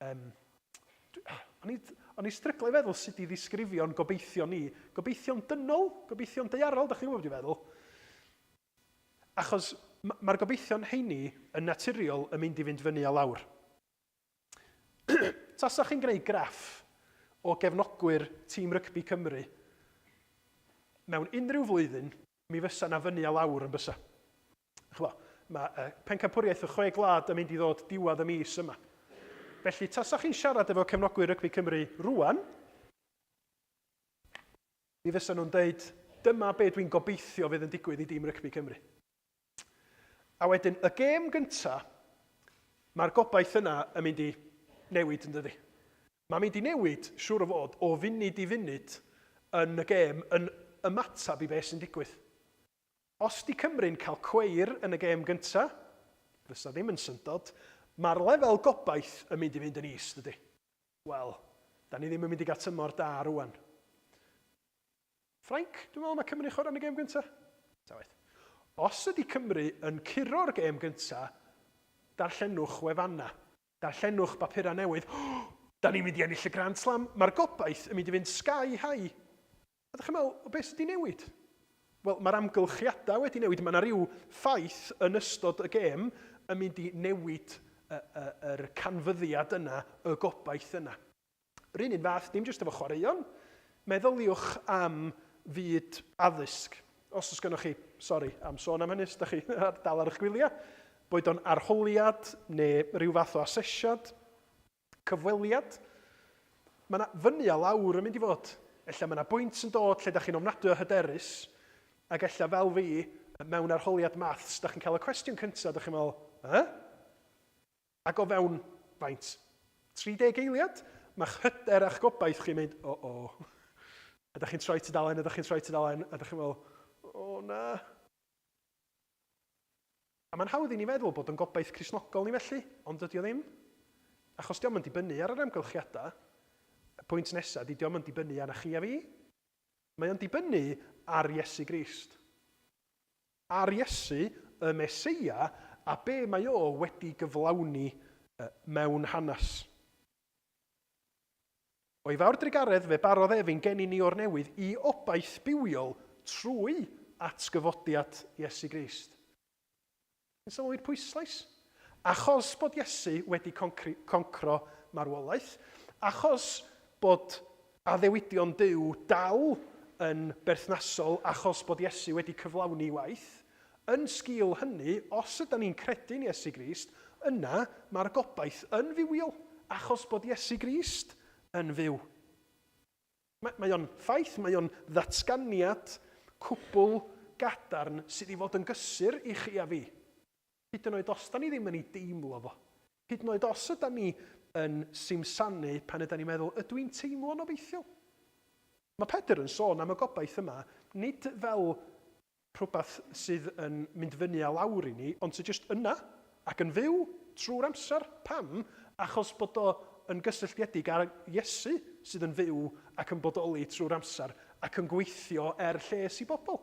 Um, o'n i, o'n i stryglo i feddwl sut i ddisgrifio'n gobeithion ni. Gobeithion dynol? Gobeithion daearol? Da chi'n gwybod beth dwi'n feddwl? Achos mae'r gobeithion heini yn naturiol yn mynd i fynd fyny a lawr. Tasach chi'n gwneud graff o gefnogwyr tîm rygbi Cymru mewn unrhyw flwyddyn, mi fysa 'na fyny a lawr yn bysa. Ch'mo, mae uh, pencampwriaeth y chwe gwlad yn mynd i ddod diwedd y mis yma. Felly, tasach chi'n siarad efo cefnogwyr rygbi Cymru rwan, mi fysa nhw'n deud, dyma be dwi'n gobeithio fydd yn digwydd i dîm rygbi Cymru. A wedyn, y gêm gynta, mae'r gobaith yna yn mynd i newid yn dydi? Mae'n mynd i newid, siŵr o fod, o funud i funud yn y gêm yn ymateb i beth sy'n digwydd. Os di Cymru'n cael cweir yn y gêm gynta, fysa ddim yn syndod, mae'r lefel gobaith yn mynd i fynd yn is, dydy? Wel, da ni ddim yn mynd i gael tymor da rwan. Ffrainc, dwi'n meddwl mae Cymru'n chwarae yn y gêm gyntaf. Ta waeth. Os ydy Cymru yn curo'r gêm gyntaf, darllenwch wefannau, darllenwch bapurau newydd, oh, da ni'n mynd i ennill y Grand Slam, mae'r gobaith yn mynd i fynd sky high. A ydych chi'n meddwl, o beth sydd wedi newid? Wel, mae'r amgylchiadau wedi newid. Mae yna rhyw ffaith yn ystod y gêm yn mynd i newid y, y, yr canfyddiad yna, y gobaith yna. Yr un un fath, dim jyst efo chwaraeon, meddyliwch am fyd addysg. Os oes gennych chi, sori am sôn am hynny, os ydych chi dal ar eich gwyliau, boed o'n arholiad neu rhyw fath o asesiad, cyfweliad, mae yna fyny a lawr yn mynd i fod. Ella mae yna bwynt yn dod lle da chi'n ofnadwy o hyderus, ac ella fel fi, mewn arholiad maths, da chi'n cael y cwestiwn cyntaf, da chi'n meddwl, eh? Ac o fewn, faint? 30 eiliad? Mae'ch hyder a'ch gobaith chi'n mynd, o o. A da chi'n troi tudalen, a da chi'n troi tudalen, a da chi'n meddwl, o na. A mae'n hawdd i ni feddwl bod yn gobaith Cristnogol ni felly, ond dydy o ddim. Achos dio'm yn dibynnu ar yr amgylchiadau. Y pwynt nesaf ydy dio'm yn dibynnu arna chi a fi. Mae o'n dibynnu ar Iesu Grist. Ar Iesu, y Meseia, a be mae o wedi gyflawni mewn hanes. O'i fawr drugaredd fe barodd ef ein geni ni o'r newydd i obaith bywiol trwy atgyfodiad Iesu Grist. Yn sylwi'r pwyslais? Achos bod Iesu wedi concro marwolaeth, achos bod addewidion Duw dal yn berthnasol achos bod Iesu wedi cyflawni waith, yn sgil hynny, os ydan ni'n credu'n Iesu Grist, yna mae'r gobaith yn fywiol achos bod Iesu Grist yn fyw. Mae, mae o'n ffaith, mae o'n ddatganiad cwbl gadarn sydd i fod yn gysur i chi a fi. Hyd yn oed os da ni ddim yn ei deimlo fo. Hyd yn oed os yda ni yn simsanu pan yda ni'n meddwl, ydw i'n teimlo'n obeithiol? Mae Pedr yn sôn am y gobaith yma, nid fel rhywbeth sydd yn mynd fyny a lawr i ni, ond sydd jyst yna ac yn fyw trwy'r amser. Pam? Achos bod o yn gysylltiedig â Iesu sydd yn fyw ac yn bodoli trwy'r amser ac yn gweithio er lles i bobl.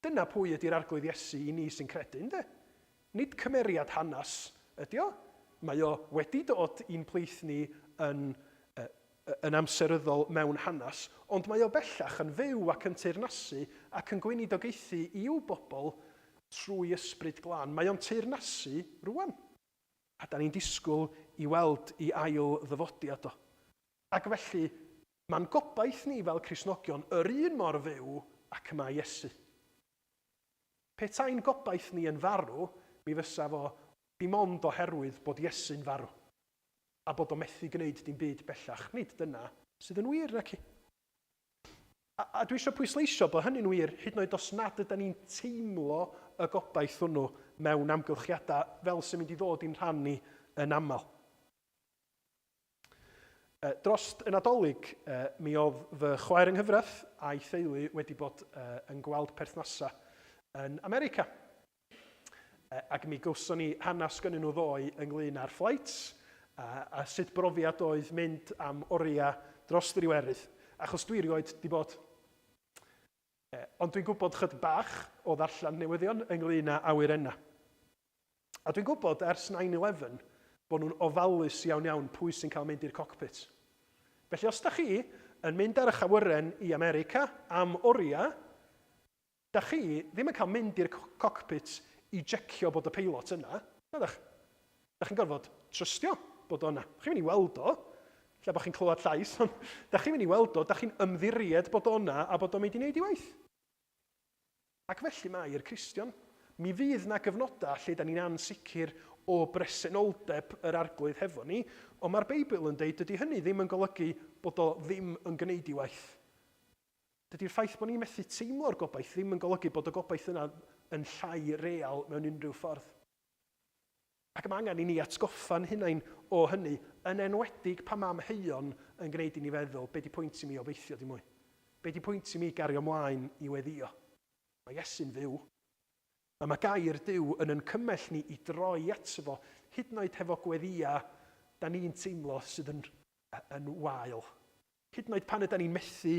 Dyna pwy ydy'r Arglwydd Iesu i ni sy'n credu, ynde? Nid cymeriad hanes ydy o. Mae o wedi dod i'n plith ni yn yn amseryddol mewn hanes, ond mae o bellach yn fyw ac yn teyrnasu ac yn gweinidogaethu i'w bobl trwy Ysbryd Glân. Mae o'n teyrnasu rwan. A da ni'n disgwyl i weld i ail ddyfodiad o. Ac felly, mae'n gobaith ni fel Cristnogion yr un mor fyw ac y mae Iesu. Petai'n gobaith ni yn farw, mi fysa fo dim ond oherwydd bod Iesu'n farw. A bod o methu gwneud dim byd bellach. Nid dyna sydd yn wir, naci? A, a dwi eisiau pwysleisio bod hynny'n wir hyd yn oed os nad ydy ni'n teimlo y gobaith hwnnw mewn amgylchiadau fel sy'n mynd i ddod i'n rhan ni yn aml. Dros y Nadolig, mi oedd fy chwaer yng nghyfraith a'i theulu wedi bod yn gweld perthnasau yn America. Ac mi gawson ni hanes gynnyn nhw ddoe ynglyn â'r flights a, a sut brofiad oedd mynd am oriau dros yr Iwerydd, achos dwi erioed di bod. Ond dwi'n gwybod chydig bach o ddarllen newyddion ynglyn â awyrennau. A dwi'n gwybod ers 9-11 bod nhw'n ofalus iawn iawn pwy sy'n cael mynd i'r cockpit. Felly os da chi yn mynd ar eich awyren i America am oriau, da chi ddim yn cael mynd i'r cockpit i jecio bod y peilot yna, na dach? Da chi'n gorfod trystio bod o yna. Chi'n mynd i weld o, lle bod chi'n clywed llais, ond da chi'n mynd i weld o, da chi'n ymddiried bod o yna a bod o'n mynd i wneud ei waith. Ac felly mae i'r Cristion. Mi fydd 'na gyfnodau lle 'da ni'n ansicr o bresenoldeb yr Arglwydd hefo ni, ond mae'r Beibl yn deud dydy hynny ddim yn golygu bod o ddim yn gwneud ei waith. Dydy'r ffaith bod ni'n methu teimlo'r gobaith ddim yn golygu bod y gobaith yna yn llai real mewn unrhyw ffordd. Ac mae angen i ni atgoffa'n hunain o hynny, yn enwedig pan mae amheuon yn gwneud i ni feddwl, be di pwynt i mi obeithio dim mwy? Be di pwynt i mi gario mlaen i weddïo? Mae Iesu'n fyw. A mae gair Duw yn yn cymell ni i droi ato fo, hyd yn oed hefo gweddïau da ni'n teimlo sydd yn, yn wael. Hyd yn oed pan ydan ni'n methu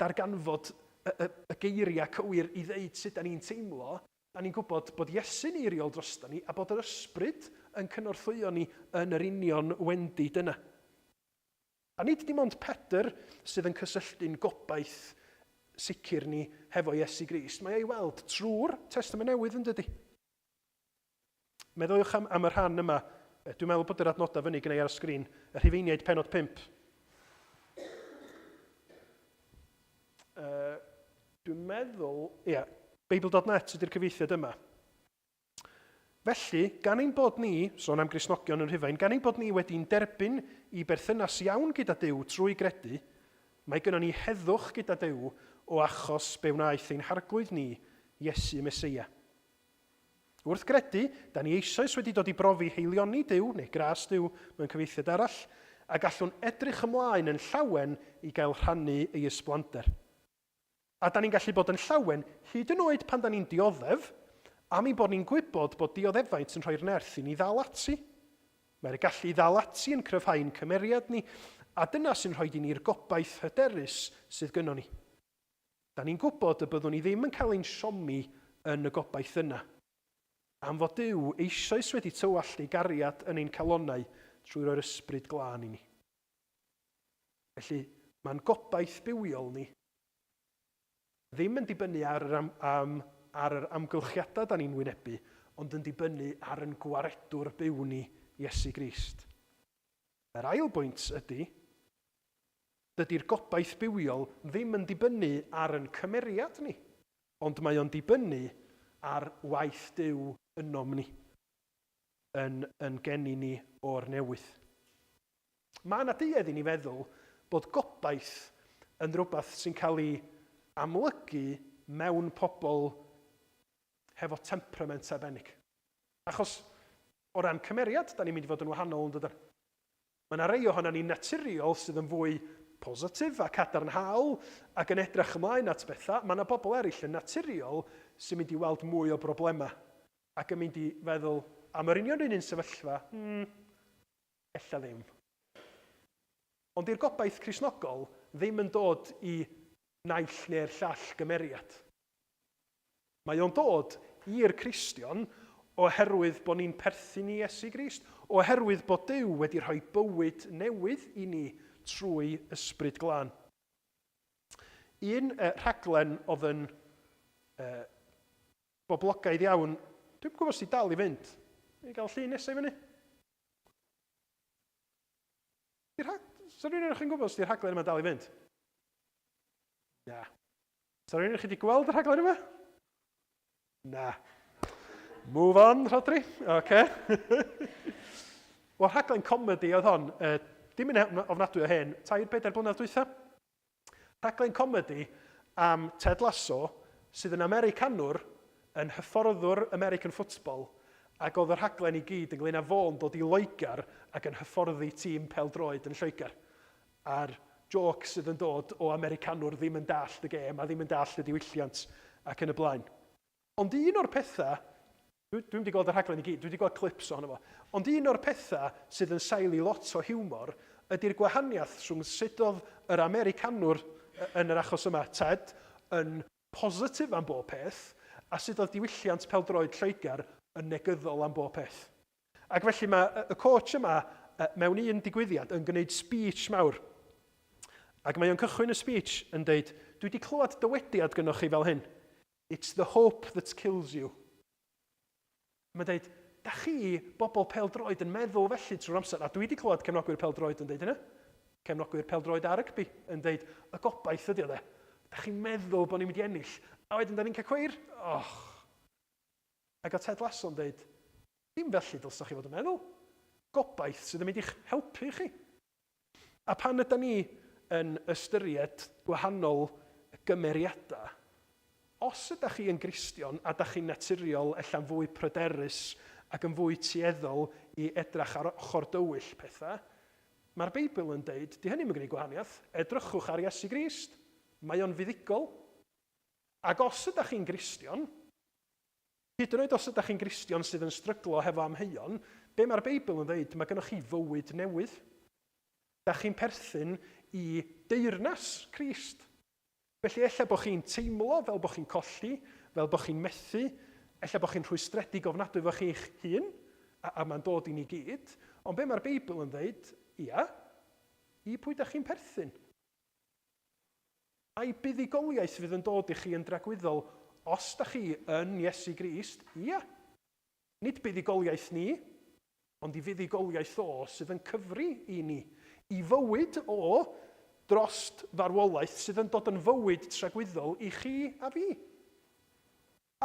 darganfod y, y, y geiriau cywir i ddeud sut da ni'n teimlo, Da ni'n gwybod bod Iesu'n eiriol droston ni a bod yr Ysbryd yn cynorthwyo ni yn yr union wendid yna. A nid dim ond Pedr sydd yn cysylltu'n gobaith sicr ni hefo Iesu Grist. Mae o'i weld trwy'r Testament Newydd yn dydy? Meddyliwch am, am y rhan yma. Dwi'n meddwl bod yr adnodau fyny gynnau ar y sgrin. Y Rhufeiniaid penod 5. Uh, dwi'n meddwl, ia, yeah, Bible.net ydy'r cyfieithiad yma. Felly, gan ein bod ni, sôn am Gristnogion yn Rhufain, gan ein bod ni wedi'n derbyn i berthynas iawn gyda Duw trwy gredu, mae gynnon ni heddwch gyda Duw o achos be wnaeth ein Harglwydd ni, Iesu Meseia. Wrth gredu, da ni eisoes wedi dod i brofi haelioni Duw, neu gras Duw mewn cyfieithiad arall, a gallwn edrych ymlaen yn llawen i gael rhannu ei ysblander. A da ni'n gallu bod yn llawen hyd yn oed pan da ni'n dioddef, am ein bod ni'n gwybod bod dioddefaint yn rhoi'r nerth i ni ddal ati. Mae'r gallu i ddal ati yn cryfhau'n cymeriad ni, a dyna sy'n rhoi i ni'r gobaith hyderus sydd gynnon ni. Da ni'n gwybod y byddwn ni ddim yn cael ein siomi yn y gobaith yna, am fod Duw eisoes wedi tywallt ei gariad yn ein calonnau trwy roi'r Ysbryd Glân i ni. Felly, mae'n gobaith bywiol ni ddim yn dibynnu ar yr, am, am, ar yr amgylchiadau da ni'n wynebu, ond yn dibynnu ar yn gwaredwr byw ni, Iesu Grist. Yr ail bwynt ydy, Dydy'r gobaith bywiol ddim yn dibynnu ar yn cymeriad ni, ond mae o'n dibynnu ar waith Duw ynom ni, yn yn geni ni o'r newydd. Mae yna duedd i ni feddwl bod gobaith yn rhywbeth sy'n cael ei amlygu mewn pobl hefo temperament arbennig. Achos o ran cymeriad, da ni'n mynd i fod yn wahanol yn dydan? Mae 'na rei ohonan ni'n naturiol sydd yn fwy positif a cadarnhaol ac yn edrych ymlaen at bethau. Mae 'na bobl eraill yn naturiol sy'n mynd i weld mwy o broblemau ac yn mynd i feddwl am yr union yr un sefyllfa, hmm, ella ddim. Ond 'di'r gobaith Cristnogol ddim yn dod i naill neu'r llall gymeriad. Mae o'n dod i'r Cristion oherwydd bod ni'n perthyn i Iesu Grist, oherwydd bod Duw wedi rhoi bywyd newydd i ni trwy Ysbryd Glân. Un rhaglen oedd yn boblogaidd iawn, dwi'm yn gwybod os 'di dal i fynd. Ni gael llun nesaf i fyny? Sa rhywun chi'n gwybod os 'di'r rhaglen yma'n dal i fynd? Na. Sa rhywun chi wedi gweld y rhaglen yma? Na. Move on, Rhodri. Oce. Wel, rhaglen comedi oedd hon. Dim yn ofnadwy o hen, tair, bedair blynedd dwytha. Rhaglen comedi am Ted Lasso, sydd yn Americanwr, yn hyfforddwr American football, ac oedd y rhaglen i gyd ynglyn â fo'n dod i Loegr ac yn hyfforddi tîm pêl-droed yn Lloegr. A'r jôc sydd yn dod o Americanwr ddim yn dallt y gêm a ddim yn dallt y diwylliant ac yn y blaen. Ond un o'r pethau, dwi, dwi'm wedi gweld y rhaglen i gyd, dwi wedi gweld clips ohono fo, ond un o'r pethau sydd yn sail i lot o hiwmor ydy'r gwahaniaeth rhwng sut oedd yr Americanwr, yn yr achos yma, Ted, yn positif am bob peth, a sut oedd diwylliant pêl-droed Lloegr yn negyddol am bob peth. Ac felly mae y coach yma mewn un digwyddiad yn gwneud speech mawr. Ac mae o'n cychwyn y speech yn deud, dwi wedi clywed dywediad gynnoch chi fel hyn. It's the hope that kills you. Mae'n deud, da chi, bobl pêl-droed, yn meddwl felly trwy'r amser, a dwi wedi clywed cefnogwyr pêl-droed yn deud hynna, cefnogwyr pêl-droed a rygbi yn deud, y gobaith ydy o de. Da chi'n meddwl bod ni'n mynd i ennill, a wedyn da ni'n cael cweir? Och. Ac oedd Ted Lasso'n deud, dim felly dylsach chi fod yn meddwl. Gobaith sydd yn mynd i'ch helpu chi. A pan ydan ni yn ystyried gwahanol gymeriadau, os ydach chi yn Gristion a dach chi'n naturiol ella'n fwy pryderus ac yn fwy tueddol i edrach ar ochr dywyll pethau, mae'r Beibl yn deud, 'di hynny'm yn gwneud gwahaniaeth, edrychwch ar Iesu Grist, mae o'n fuddugol. Ac os ydach chi'n Gristion, Hyd yn oed os ydych chi'n Gristion sydd yn stryglo hefo amheuon, be mae'r Beibl yn ddeud, mae gennych chi fywyd newydd. Dach chi'n perthyn i deyrnas Crist. Felly ella bod chi'n teimlo fel bod chi'n colli, fel bod chi'n methu, ella bod chi'n rhwystredig ofnadwy efo chi'ch hun, a, a mae'n dod i ni gyd, ond be mae'r Beibl yn ddeud, ia, i pwy dach chi'n perthyn? Ai buddugoliaeth fydd yn dod i chi yn dragwyddol os da chi yn Iesu Grist? Ia. Nid buddugoliaeth ni, ond i fuddugoliaeth o sydd yn cyfri i ni. I fywyd o drost farwolaeth sydd yn dod yn fywyd tragwyddol i chi a fi.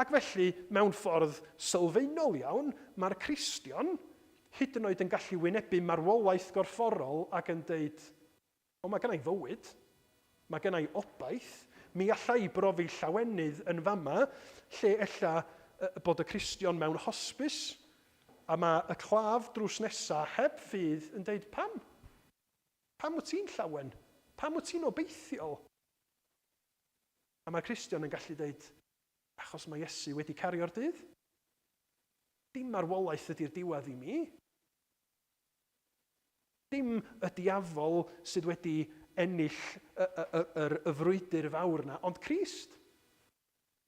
Ac felly, mewn ffordd sylfaenol iawn, mae'r Cristion hyd yn oed yn gallu wynebu marwolaeth gorfforol ac yn deud, Ond mae gynna i fywyd, mae gynna i obaith, mi alla i brofi llawenydd yn fama, lle ella bod y Cristion mewn hosbis, a mae y claf drws nesa heb ffydd yn deud, pam? Pam wyt ti'n llawen? Pam wyt ti'n obeithiol? A mae'r Cristion yn gallu deud, achos mae Iesu wedi cario'r dydd. Dim marwolaeth ydy'r diwedd i mi. Dim y diafol sydd wedi ennill y, y, y, y, y frwydr fawr 'na, ond Crist.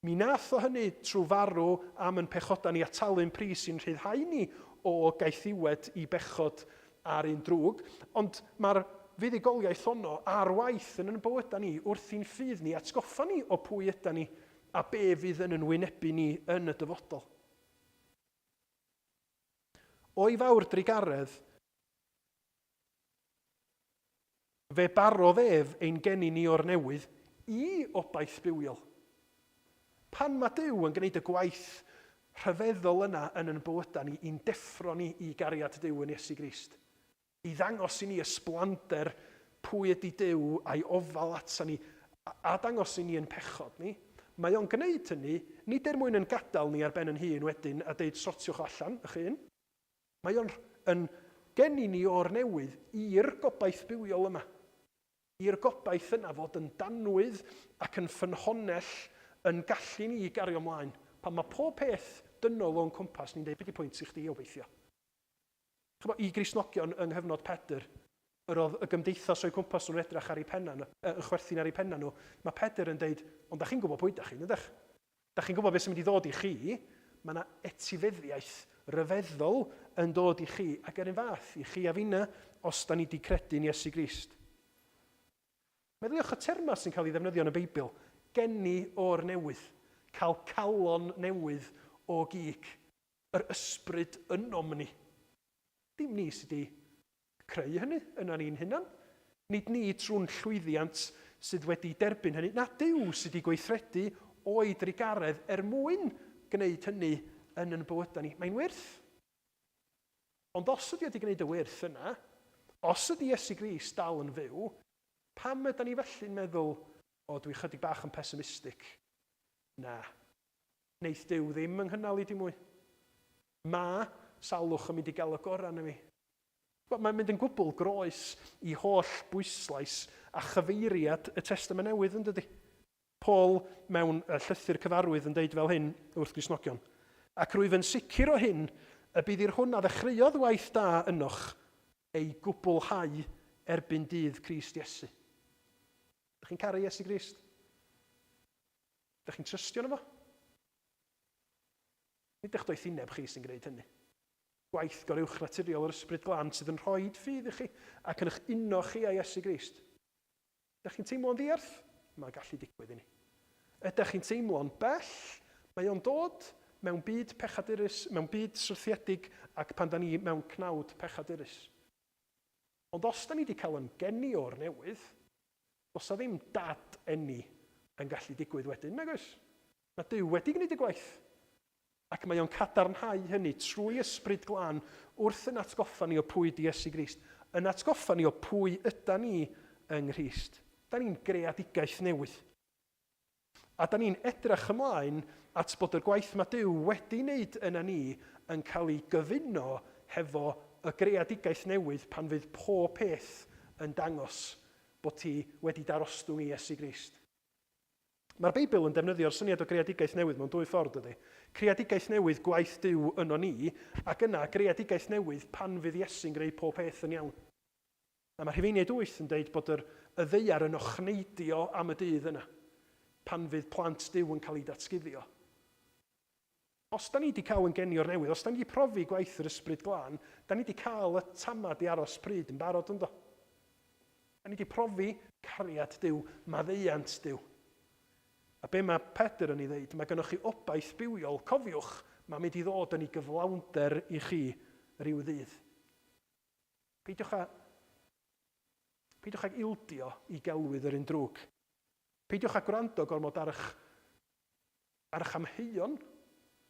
Mi nath o hynny trwy farw am yn pechodau ni a talu'n pris i'n rhyddhau ni o gaethiwed i bechod a'r un drwg, ond mae'r fuddugoliaeth honno ar waith yn yn bywydau ni wrth i'n ffydd ni atgoffa ni o pwy yda ni a be fydd yn yn wynebu ni yn y dyfodol. O'i fawr drugaredd, fe barodd ef ein geni ni o'r newydd i obaith bywiol. Pan mae Duw yn gwneud y gwaith rhyfeddol yna yn yn bywydau ni, i'n deffro ni i gariad Duw yn Iesu Grist, i ddangos i ni ysblander pwy ydy Duw a'i ofal ata ni, a dangos i ni yn pechod ni, mae o'n gwneud hynny, nid er mwyn yn gadael ni ar ben yn hun wedyn a deud sortiwch o allan ych hun. Mae o'n yn geni ni o'r newydd i'r gobaith bywiol yma. I'r gobaith yna fod yn danwydd ac yn ffynhonnell yn gallu ni i gario mlaen. Pan mae pob peth dynol o'n cwmpas ni'n deud, be di pwynt i chdi obeithio? Ch'mo', i Gristnogion yng nghyfnod Pedr, yr oedd y gymdeithas o'u cwmpas nhw'n edrach ar eu penna nhw, yn chwerthin ar eu penna nhw, mae Pedr yn deud, ond da chi'n gwybod pwy da chi, ydych? Da chi'n gwybod beth sy'n mynd i ddod i chi, mae yna etifeddiaeth ryfeddol yn dod i chi, ac yr un fath, i chi a finna, os da ni di credu'n Iesu Grist. Meddyliwch y termau sy'n cael ei ddefnyddio yn y Beibl, geni o'r newydd, cael calon newydd o gig, yr ysbryd ynom ni. Dim ni sydd wedi creu hynny yna ni'n hunan. Nid ni trwy'n llwyddiant sydd wedi derbyn hynny. Na, Duw sydd wedi gweithredu o'i drugaredd er mwyn gwneud hynny yn yn bywydau ni. Mae'n wyrth. Ond os ydy wedi gwneud y wyrth yna, os ydy Iesu Grist dal yn fyw, pam ydy ni felly'n meddwl, o, dwi chydig bach yn pessimistic? Na. Wneith Duw ddim yng nghynnal i dim mwy. Mae salwch yn mynd i gael y gorau arna fi. Wel, mae'n mynd yn gwbl groes i holl bwyslais a chyfeiriad y Testament Newydd, yn dydy? Paul mewn llythyr cyfarwydd yn deud fel hyn wrth Gristnogion, Ac rwyf yn sicr o hyn, y bydd i'r hwn a ddechreuodd waith da ynoch ei gwblhau erbyn dydd Crist Iesu. Dych chi'n caru Iesu Grist? Dych chi'n trystio yno fo? Nid eich doethineb chi sy'n gwneud hynny. Gwaith goruwchnaturiol yr Ysbryd Glân sydd yn rhoi ffydd i chi ac yn eich uno chi â Iesu Grist. Ydych chi'n teimlo'n ddiarth? Mae'n gallu digwydd i ni. Ydych chi'n teimlo'n bell? Mae o'n dod mewn byd pechadurus, mewn byd syrthiedig ac pan da ni mewn cnawd pechadurus. Ond os da ni wedi cael yn geni o'r newydd, does 'na ddim dad-eni yn gallu digwydd wedyn, nag oes? Mae Duw wedi gwneud y gwaith. Ac mae o'n cadarnhau hynny trwy Ysbryd Glân wrth yn atgoffa ni o pwy 'di Iesu Grist, yn atgoffa ni o pwy yda ni yng Nghrist. Da ni'n greadigaeth newydd. A da ni'n edrych ymlaen at bod y gwaith mae Duw wedi wneud yna ni yn cael ei gyfuno hefo y greadigaeth newydd pan fydd pob peth yn dangos bod ti wedi darostwng i Iesu Grist. Mae'r Beibl yn defnyddio'r syniad o greadigaeth newydd mewn dwy ffordd, dydy? Creadigaeth newydd, gwaith Duw yno ni, ac yna greadigaeth newydd pan fydd Iesu'n gwneud pob peth yn iawn. A mae Rhufeiniaid 8 yn dweud bod yr, y ddaear yn ochneidio am y dydd yna, pan fydd plant Duw yn cael eu datguddio. Os da ni wedi cael yn geni o'r newydd, os da ni wedi profi gwaith yr Ysbryd Glân, da ni wedi cael y tamad i aros pryd yn barod ynddo. Da ni wedi profi cariad Duw, maddeuant Duw. A be mae Pedr yn ei ddeud, mae gennych chi obaith bywiol, cofiwch, mae'n mynd i ddod yn ei gyflawnder i chi ryw ddydd. Peidiwch â, peidiwch ag ildio i gelwydd yr un drwg. Peidiwch â gwrando gormod ar eich Ar eich amheuon,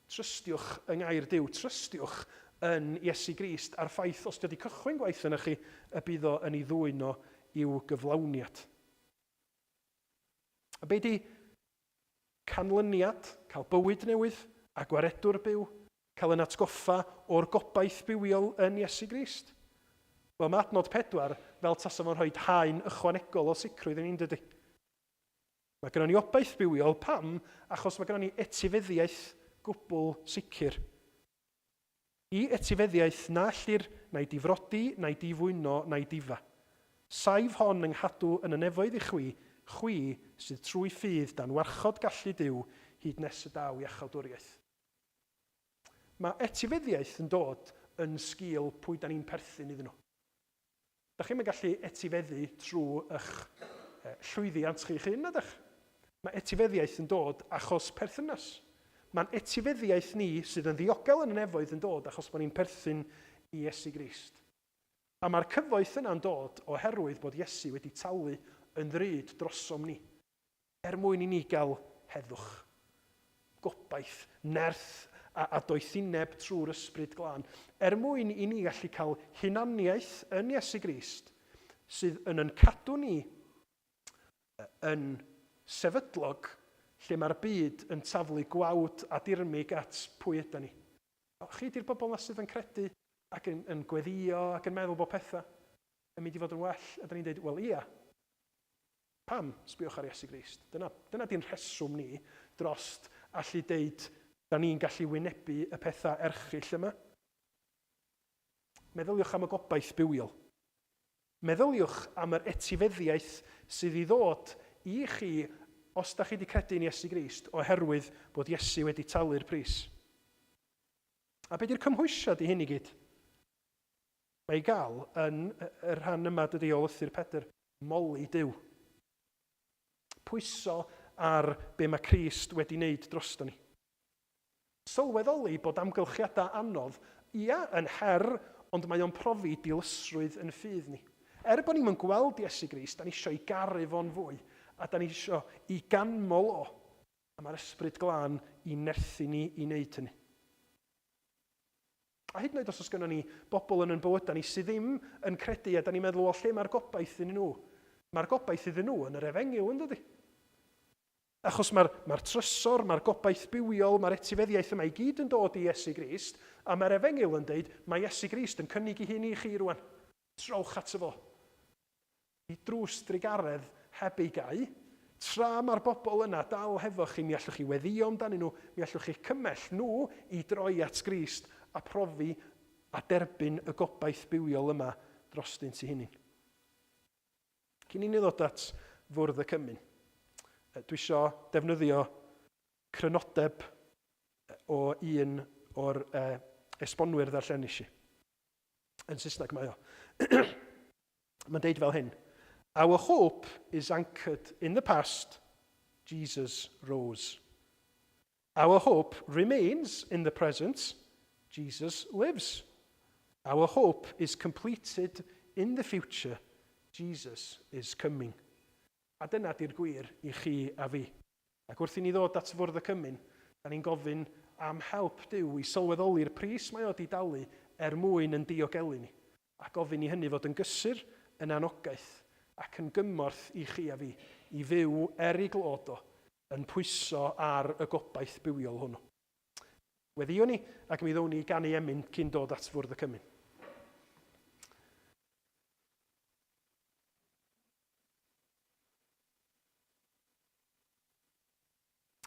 trystiwch yng ngair Duw, trystiwch yn Iesu Grist a'r ffaith os 'di o 'di cychwyn gwaith yna chi, y bydd o yn ei ddwyn o i'w gyflawniad. A be 'di canlyniad cael bywyd newydd a gwaredwr byw, cael yn atgoffa o'r gobaith bywiol yn Iesu Grist? Wel, mae adnod 4 fel tasa fo'n rhoi haen ychwanegol o sicrwydd i ni, yn dydy? Mae gynnon ni obaith bywiol. Pam? Achos mae gynnon ni etifeddiaeth gwbl sicr. I etifeddiaeth na ellir na'i difrodi, na'i difwyno, na'i difa. Saif hon yng nghadw yn y nefoedd i chwi, chwi sydd trwy ffydd dan warchod gallu Duw hyd nes y daw iachawdwriaeth. Mae etifeddiaeth yn dod yn sgil pwy da ni'n perthyn iddyn nhw. Dach chi'm yn gallu etifeddu trwy eich llwyddiant chi'ch hun, na dach? Mae etifeddiaeth yn dod achos perthynas. Mae'n etifeddiaeth ni sydd yn ddiogel yn y nefoedd yn dod achos bod ni'n perthyn i Iesu Grist. A mae'r cyfoeth yna'n dod oherwydd bod Iesu wedi talu yn ddrud drosom ni. Er mwyn i ni gael heddwch, gobaith, nerth a, a doethineb trwy'r Ysbryd Glân. Er mwyn i ni gallu cael hunaniaeth yn Iesu Grist sydd yn yn cadw ni yn sefydlog lle mae'r byd yn taflu gwawd a dirmyg at pwy yda ni. Chi di'r bobl 'na sydd yn credu ac yn, yn gweddïo ac yn meddwl bod pethau yn mynd i fod yn well. A da ni'n dweud, wel ia, Pam? Sbïwch ar Iesu Grist. Dyna, dyna di'n rheswm ni drost allu deud da ni'n gallu wynebu y pethau erchyll yma. Meddyliwch am y gobaith bywiol. Meddyliwch am yr etifeddiaeth sydd i ddod i chi os da chi wedi credu yn Iesu Grist oherwydd bod Iesu wedi talu'r pris. A be di'r cymhwysiad i hyn i gyd? Mae i gael yn y rhan yma dydy o lythyr Pedr. Moli Duw. Pwyso ar be mae Crist wedi wneud drosto ni. Sylweddoli bod amgylchiadau anodd, ia, yn her, ond mae o'n profi dilysrwydd yn ffydd ni. Er bod ni'm yn gweld Iesu Grist, da ni isio i garu fo'n fwy, a da ni isio i ganmol o, a mae'r Ysbryd Glân i nerthu ni i wneud hynny. A hyd yn oed os oes gynnon ni bobl yn yn bywydau ni sydd ddim yn credu a da ni'n meddwl, wel, lle mae'r gobaith iddyn nhw? Mae'r gobaith iddyn nhw yn yr efengyl, yn dydy? Achos mae'r mae trysor, mae'r gobaith bywiol, mae'r etifeddiaeth yma i gyd yn dod i Iesu Grist, a mae'r efengyl yn deud, mae Iesu Grist yn cynnig ei hun i chi rwan. Trowch ato fo. I drws drugaredd heb ei gau. Tra mae'r bobl yna dal hefo chi, mi allwch chi weddïo amdanyn nhw, mi allwch chi cymell nhw i droi at Grist a profi a derbyn y gobaith bywiol yma drostynt eu hunain. Cyn i ni ddod at fwrdd y cymun, dwi isio defnyddio crynodeb o un o'r esbonwyr ddarllenis i. Yn Saesneg mae o. Mae'n deud fel hyn. Our hope is anchored in the past. Jesus rose. Our hope remains in the present. Jesus lives. Our hope is completed in the future. Jesus is coming. A dyna di'r gwir i chi a fi. Ac wrth i ni ddod at Fwrdd y Cymun, da ni'n gofyn am help Duw i sylweddoli'r pris mae o 'di dalu er mwyn yn diogelu ni, a gofyn i hynny fod yn gysur, yn anogaeth, ac yn gymorth i chi a fi i fyw er ei glod o, yn pwyso ar y gobaith bywiol hwnnw. Weddïwn ni, ac mi ddown ni i ganu emyn cyn dod at Fwrdd y Cymun.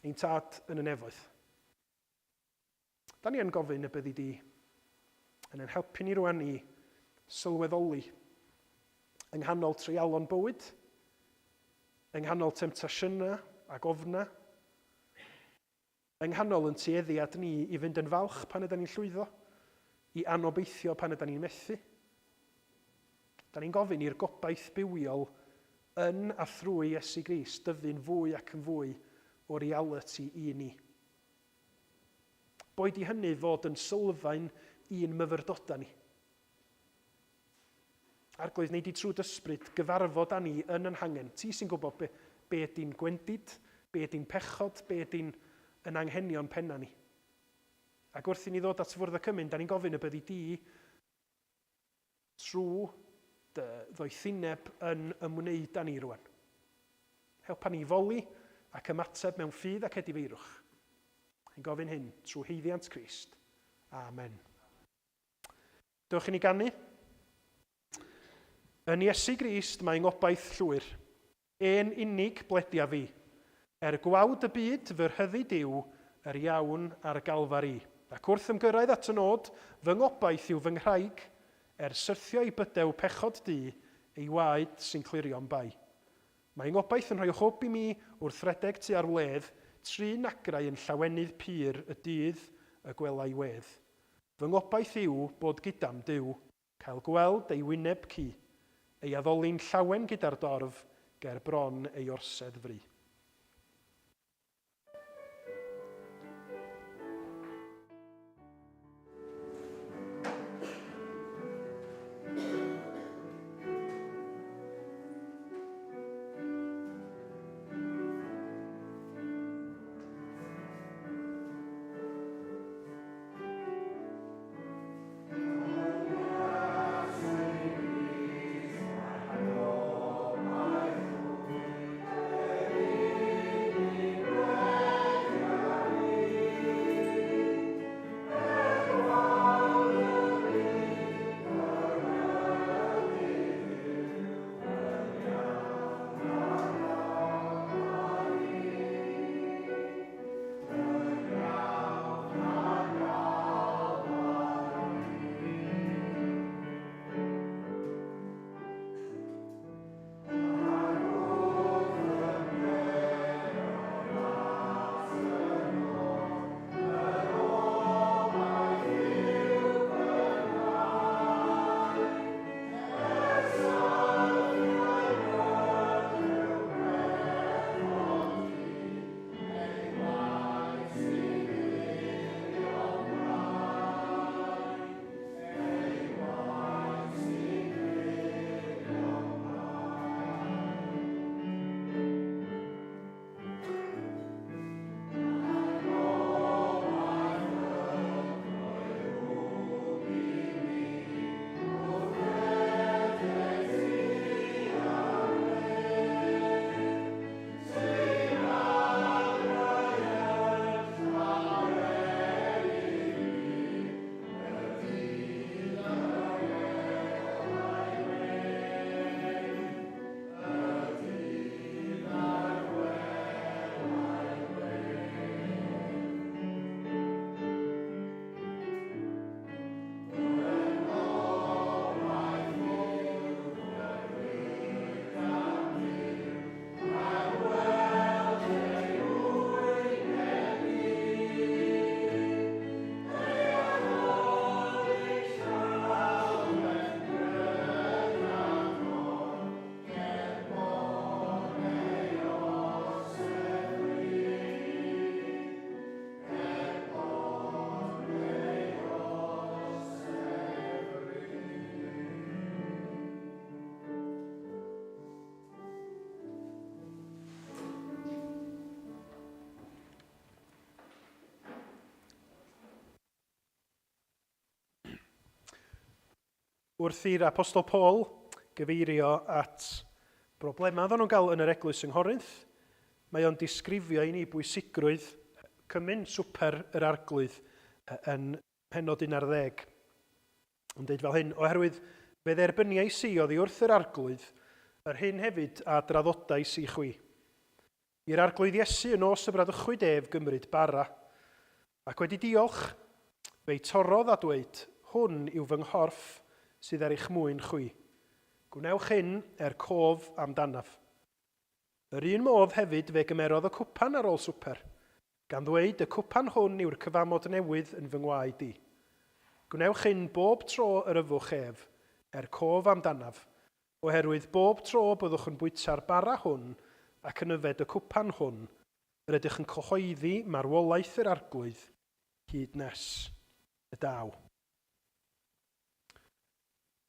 Ein tad yn y nefoedd. Da ni yn gofyn y byddi di yn ein helpu ni rwan i sylweddoli yng nghanol treialon bywyd, yng nghanol temtasiynau ac ofnau, Yng nghanol yn tueddiad ni i fynd yn falch pan ydan ni'n llwyddo, i anobeithio pan ydan ni'n methu. Da ni'n gofyn i'r gobaith bywiol yn a thrwy Iesu Grist dyfu'n fwy ac yn fwy o realiti i ni. Boed i hynny fod yn sylfaen i'n myfyrdodau ni. Arglwydd, wnei di trwy d'ysbryd gyfarfod â ni yn yn hangen. Ti sy'n gwybod be, be ydy'n gwendid, be ydy'n pechod, be ydy'n yn anghenion penna ni. Ac wrth i ni ddod at fwrdd y cymun, da ni'n gofyn y byddi di trwy dy ddoethineb yn ymwneud â ni rwan. Helpa ni i foli ac ymateb mewn ffydd ac edifeirwch. Yn gofyn hyn trwy haeddiant Crist. Amen. Dewch i ni ganu. Yn Iesu Grist mae ngobaith llwyr. E'n unig bledia fi. Er gwawd y byd fy rhyddid yw yr iawn ar Galfari. Ac wrth ymgyrraedd at y nod, fy ngobaith yw fy nghraig, er syrthio i bydew pechod du, ei waed sy'n clirio'm bai. Mae ngobaith yn rhoi hwb i mi wrth redeg tua'r wledd, trin nagrau yn llawenydd pur y dydd y gwelai wedd. Fy ngobaith yw bod gyda'm Duw, cael gweld ei wyneb cu, ei addoli'n llawen gyda'r dorf ger bron ei orsedd fry. Wrth i'r Apostol Paul gyfeirio at broblemau oedden nhw'n gael yn yr eglwys yng Nghorinth, mae o'n disgrifio i ni bwysigrwydd cymun swper yr Arglwydd yn mhennod 11. Yn dweud fel hyn, oherwydd fe dderbyniais i oddi wrth yr Arglwydd yr hyn hefyd a draddodais i chwi. I'r Arglwydd Iesu y nos y bradychwyd ef gymryd bara, ac wedi diolch, fe'i torrodd a dweud, Hwn yw fy nghorff sydd er eich mwyn chwi. Gwnewch hyn er cof amdanaf. Yr un modd hefyd fe gymerodd y cwpan ar ôl swper, gan ddweud, Y cwpan hwn yw'r cyfamod newydd yn fy ngwaed i. Gwnewch hyn bob tro yr yfwch ef, er cof amdanaf, Oherwydd bob tro byddwch yn bwyta'r bara hwn ac yn yfed y cwpan hwn, yr ydych yn cyhoeddi marwolaeth yr Arglwydd hyd nes y daw.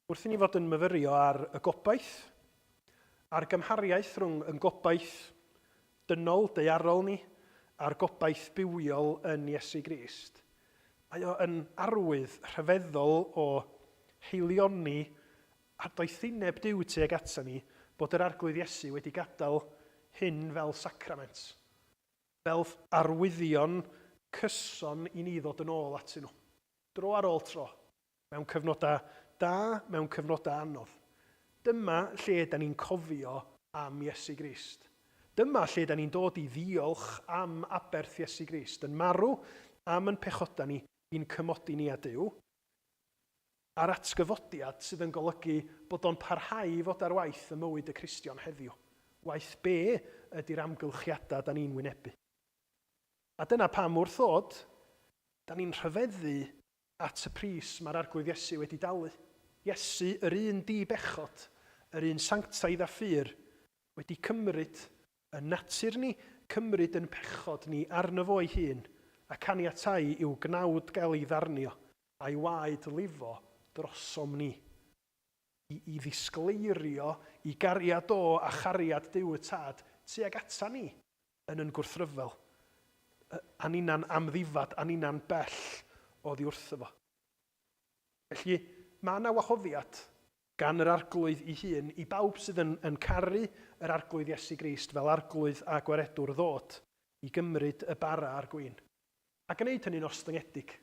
Wrth i ni fod yn myfyrio ar y gobaith, a'r gymhariaeth rhwng yn gobaith dynol, daearol ni, a'r gobaith bywiol yn Iesu Grist, mae o yn arwydd rhyfeddol o haelioni A doethineb Duw tuag ata ni bod yr Arglwydd Iesu wedi gadael hyn fel sacrament, fel arwyddion cyson i ni ddod yn ôl atyn nhw, dro ar ôl tro, mewn cyfnodau da, mewn cyfnodau anodd. Dyma lle da ni'n cofio am Iesu Grist. Dyma lle da ni'n dod i ddiolch am aberth Iesu Grist, yn marw am yn pechodau ni, i'n cymodi ni â Duw, a'r atgyfodiad sydd yn golygu bod o'n parhau i fod ar waith ym mywyd y Cristion heddiw, waeth be ydy'r amgylchiadau da ni'n wynebu. A dyna pam wrth ddod, da ni'n rhyfeddu at y pris mae'r Arglwydd Iesu wedi dalu. Iesu, yr un di-bechod, yr un sanctaidd a phur, wedi cymryd yn natur ni, cymryd yn pechod ni arno fo ei hun, a caniatáu i'w gnawd gael ei ddarnio, a'i waed lifo drosom ni, i i ddisgleirio i gariad o a chariad Duw y Tad tuag ata ni yn yn gwrthryfel, a ninna'n amddifad, a ninna'n bell oddi wrtho fo. Felly, mae yna wahoddiad gan yr Arglwydd ei hun i bawb sydd yn, yn caru yr Arglwydd Iesu Grist fel Arglwydd a Gwaredwr ddod i gymryd y bara a'r gwin, a gwneud hynny'n ostyngedig.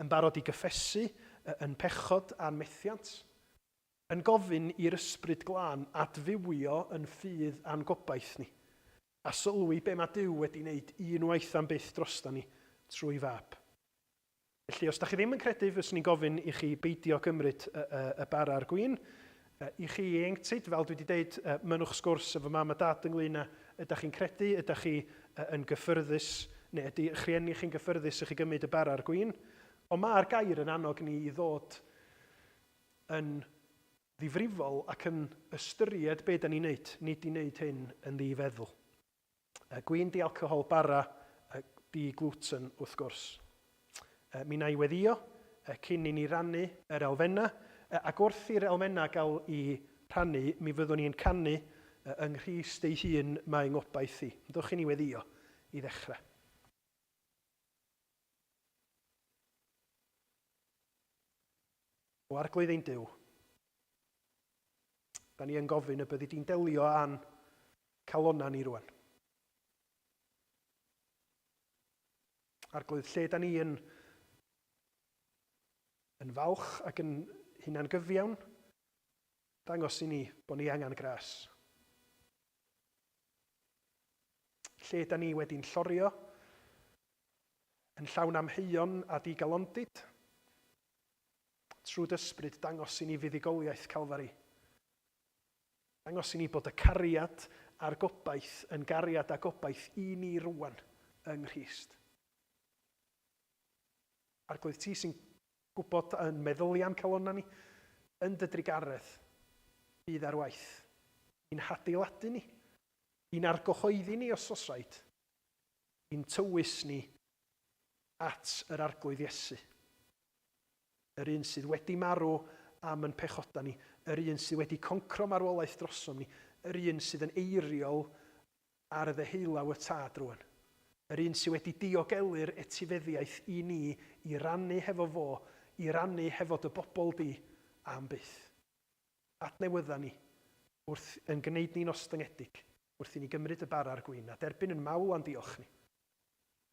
yn barod i gyffesu yn pechod a'n methiant, yn gofyn i'r Ysbryd Glân adfywio yn ffydd a'n gobaith ni, a sylwi be mae Duw wedi wneud unwaith am byth drostan ni trwy Fab. Felly, os da chi ddim yn credu, fyswn i'n gofyn i chi beidio cymryd y, y, y bara a'r gwin. I chi ieuenctid, fel dwi wedi deud, mynnwch sgwrs efo mam a dad ynglyn â ydych chi'n credu, ydych chi yn gyffyrddus, neu ydy eich rhieni chi'n gyffyrddus i chi gymryd y bara a'r gwin. Ond mae'r gair yn annog ni i ddod yn ddifrifol ac yn ystyried be da ni'n neud, nid i wneud hyn yn ddi-feddwl. Gwin di-alcohol, bara di-gluten wrth gwrs. Mi wna i weddïo cyn i ni rannu yr elfennau, ac wrth i'r elfennau gael eu rhannu, mi fyddwn ni'n canu yng Nghrist ei hun mae ngobaith i. Dewch i ni weddïo i ddechrau. O Arglwydd ein Duw, da ni yn gofyn y byddi di'n delio â'n calonnau ni rwan. Arglwydd, lle da ni yn, yn falch ac yn hunan gyfiawn, dangos i ni bod ni angen gras. Lle da ni wedi'n llorio, yn llawn amheuon a digalondid, trwy d'ysbryd dangos i ni fuddugoliaeth Calfari. Dangos i ni bod y cariad a'r gobaith yn gariad a gobaith i ni rwan yng Nghrist. Arglwydd, ti sy'n gwybod yn meddyliau'n calonnau ni, yn dy drugaredd, bydd ar waith i'n hadeiladu ni, i'n argyhoeddi ni os oes rhaid, i'n tywys ni at yr Arglwydd Iesu. Yr un sydd wedi marw am yn pechodau ni, yr un sydd wedi concro marwolaeth drosom ni, yr un sydd yn eiriol ar ddeheulaw y Tad rwan. Yr un sydd wedi diogelu'r etifeddiaeth i ni i rannu hefo fo, i rannu hefo dy bobl di am byth. Adnewydda ni wrth yn gwneud ni'n ostyngedig wrth i ni gymryd y bara a'r gwin a derbyn yn mawl a'n diolch ni.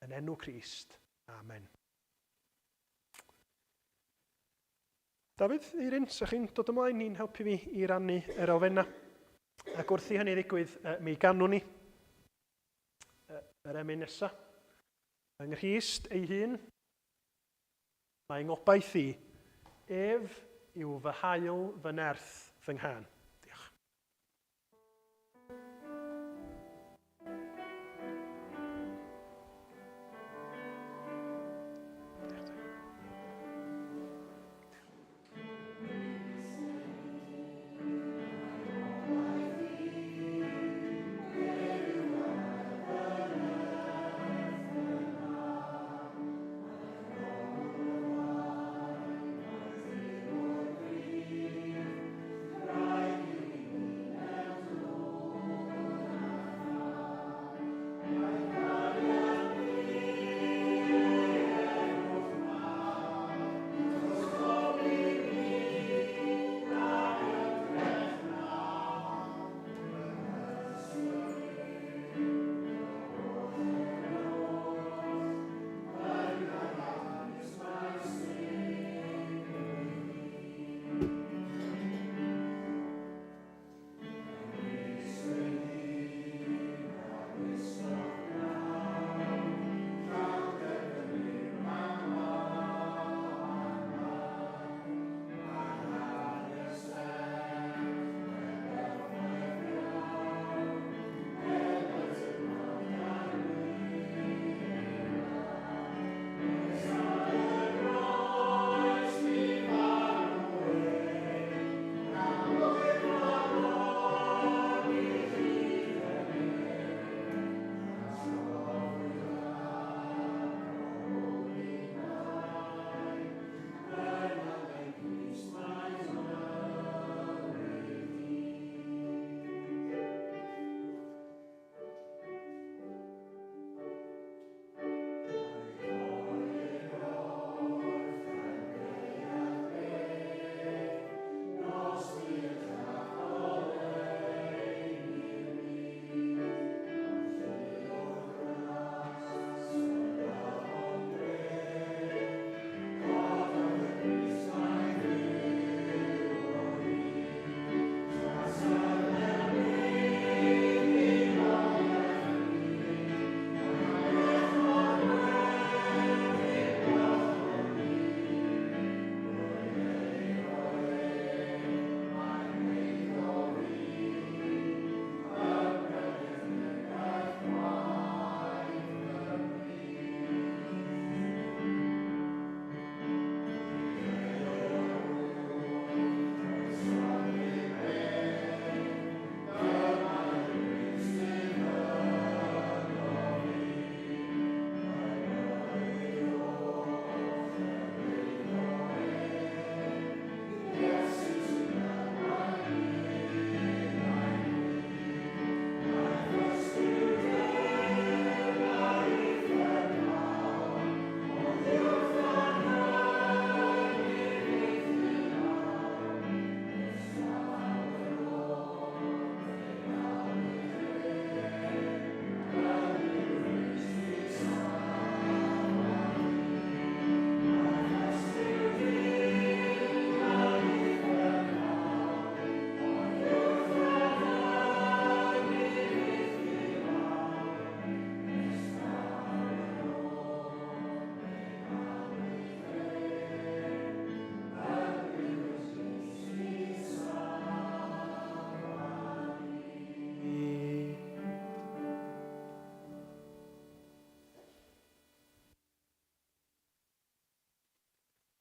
Yn enw Crist. Amen. Dafydd, Eirin, sa chi'n dod ymlaen i'n helpu fi i rannu yr elfennau? Ac wrth i hynny ddigwydd, mi ganwn ni yr emyn nesaf. Yng Nghrist ei hun, mae ngobaith i, ef yw fy hael, fy nerth, fy nghân. Diolch.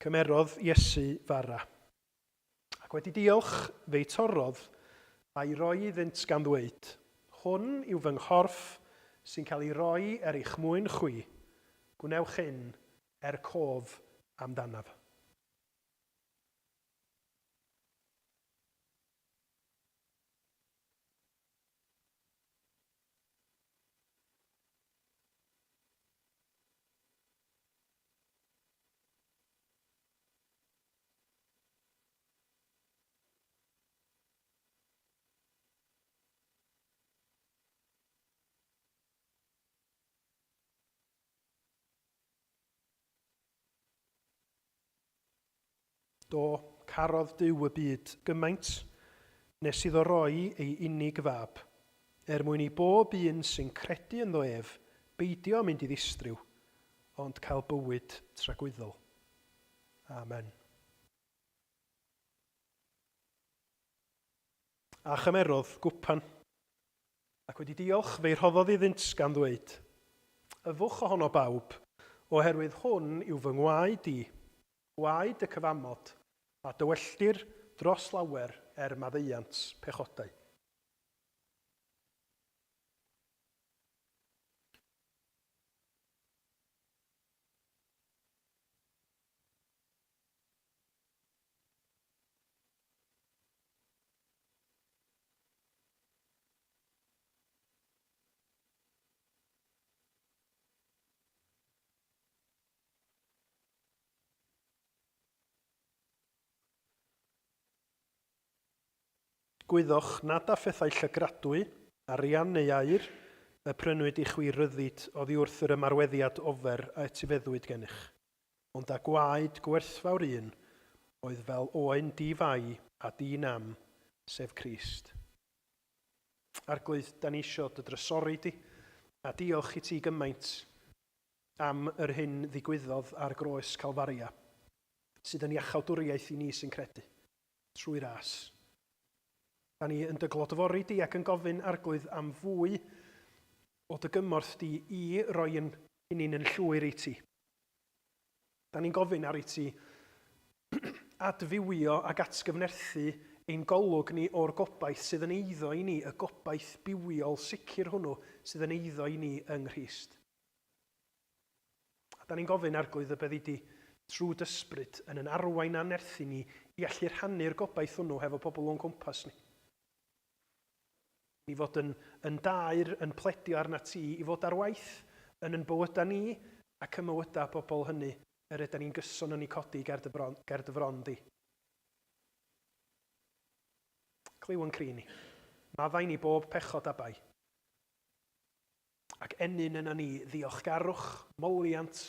Cymerodd Iesu fara, ac wedi diolch, fe'i torrodd, a'i roi iddynt gan ddweud, Hwn yw fy nghorff sy'n cael ei roi er eich mwyn chwi, gwnewch hyn er cof amdanaf. Do, carodd Duw y byd gymaint, nes iddo roi ei unig fab, er mwyn i bob un sy'n credu ynddo ef beidio â mynd i ddistryw, ond cael bywyd tragwyddol. Amen. A chymerodd gwpan, ac wedi diolch, fe'i rhoddodd iddynt, gan ddweud, Yfwch ohono bawb, oherwydd hwn yw fy ngwaed i, gwaed y cyfamod, a dywelltir dros lawer er maddeuant pechodau. Gwyddoch nad â phethau llygradwy, arian neu aur, y prynwyd i chwi ryddid oddi wrth yr ymarweddiad ofer a etifeddwyd gennych. Ond â gwaed gwerthfawr un oedd fel oen di-fai a di-nam, sef Crist. Arglwydd, da ni isio dy drysori di, a diolch i ti gymaint am yr hyn ddigwyddodd ar groes Calfaria, sydd yn iachawdwriaeth i ni sy'n credu, trwy ras. Da ni yn dy glodfori di ac yn gofyn, Arglwydd, am fwy o dy gymorth di i roi yn hunain yn llwyr i ti. Da ni'n gofyn ar i ti adfywio ac atgyfnerthu ein golwg ni o'r gobaith sydd yn eiddo i ni, y gobaith bywiol sicr hwnnw sydd yn eiddo i ni yng Nghrist. A da ni'n gofyn, Arglwydd, y byddi di trwy d'ysbryd yn yn arwain a'n nerthu ni i allu rhannu'r gobaith hwnnw hefo pobl o'n cwmpas ni. I fod yn, yn daer, yn pledio arnat ti, i fod ar waith yn yn bywydau ni ac ym mywydau bobl hynny yr ydan ni'n gyson yn eu codi ger dy bron, ger dy fron di. Clyw yn cri ni. Maddau ni bob pechod a bai. Ac ennyn yna ni ddiolchgarwch, moliant,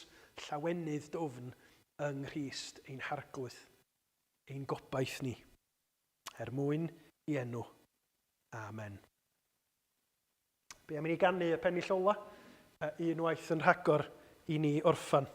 llawenydd dwfn yng Nghrist ein Harglwydd, ein gobaith ni. Er mwyn i enw. Amen. Be am i ni ganu y pennill ola, unwaith yn rhagor i ni orffan.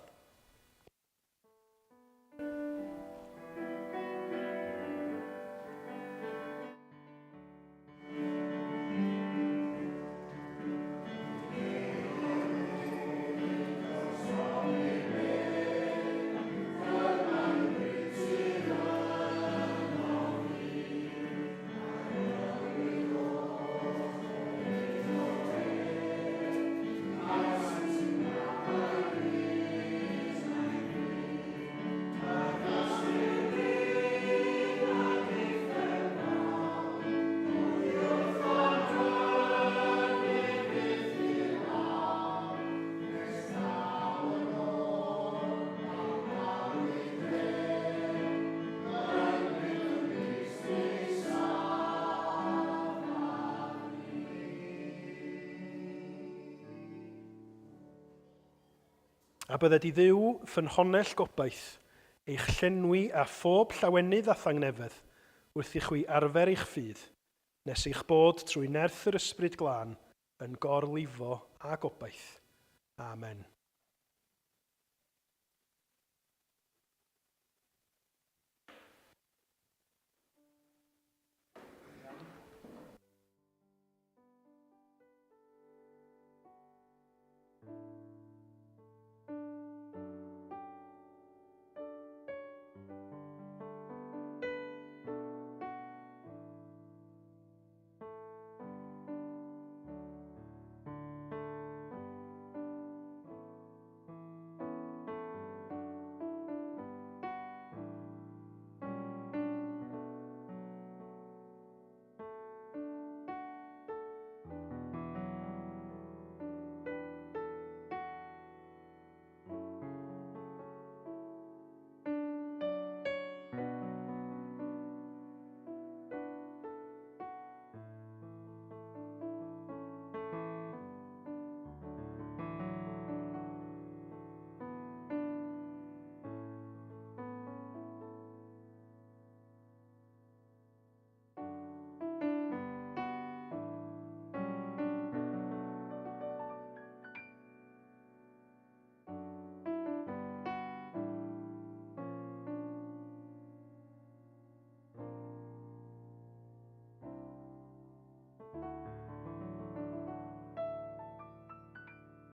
A bydded i Dduw, ffynhonnell gobaith, eich llenwi â phob llawenydd a thangnefedd, wrth i chwi arfer eich ffydd, nes eich bod trwy nerth yr Ysbryd Glân yn gorlifo â gobaith. Amen.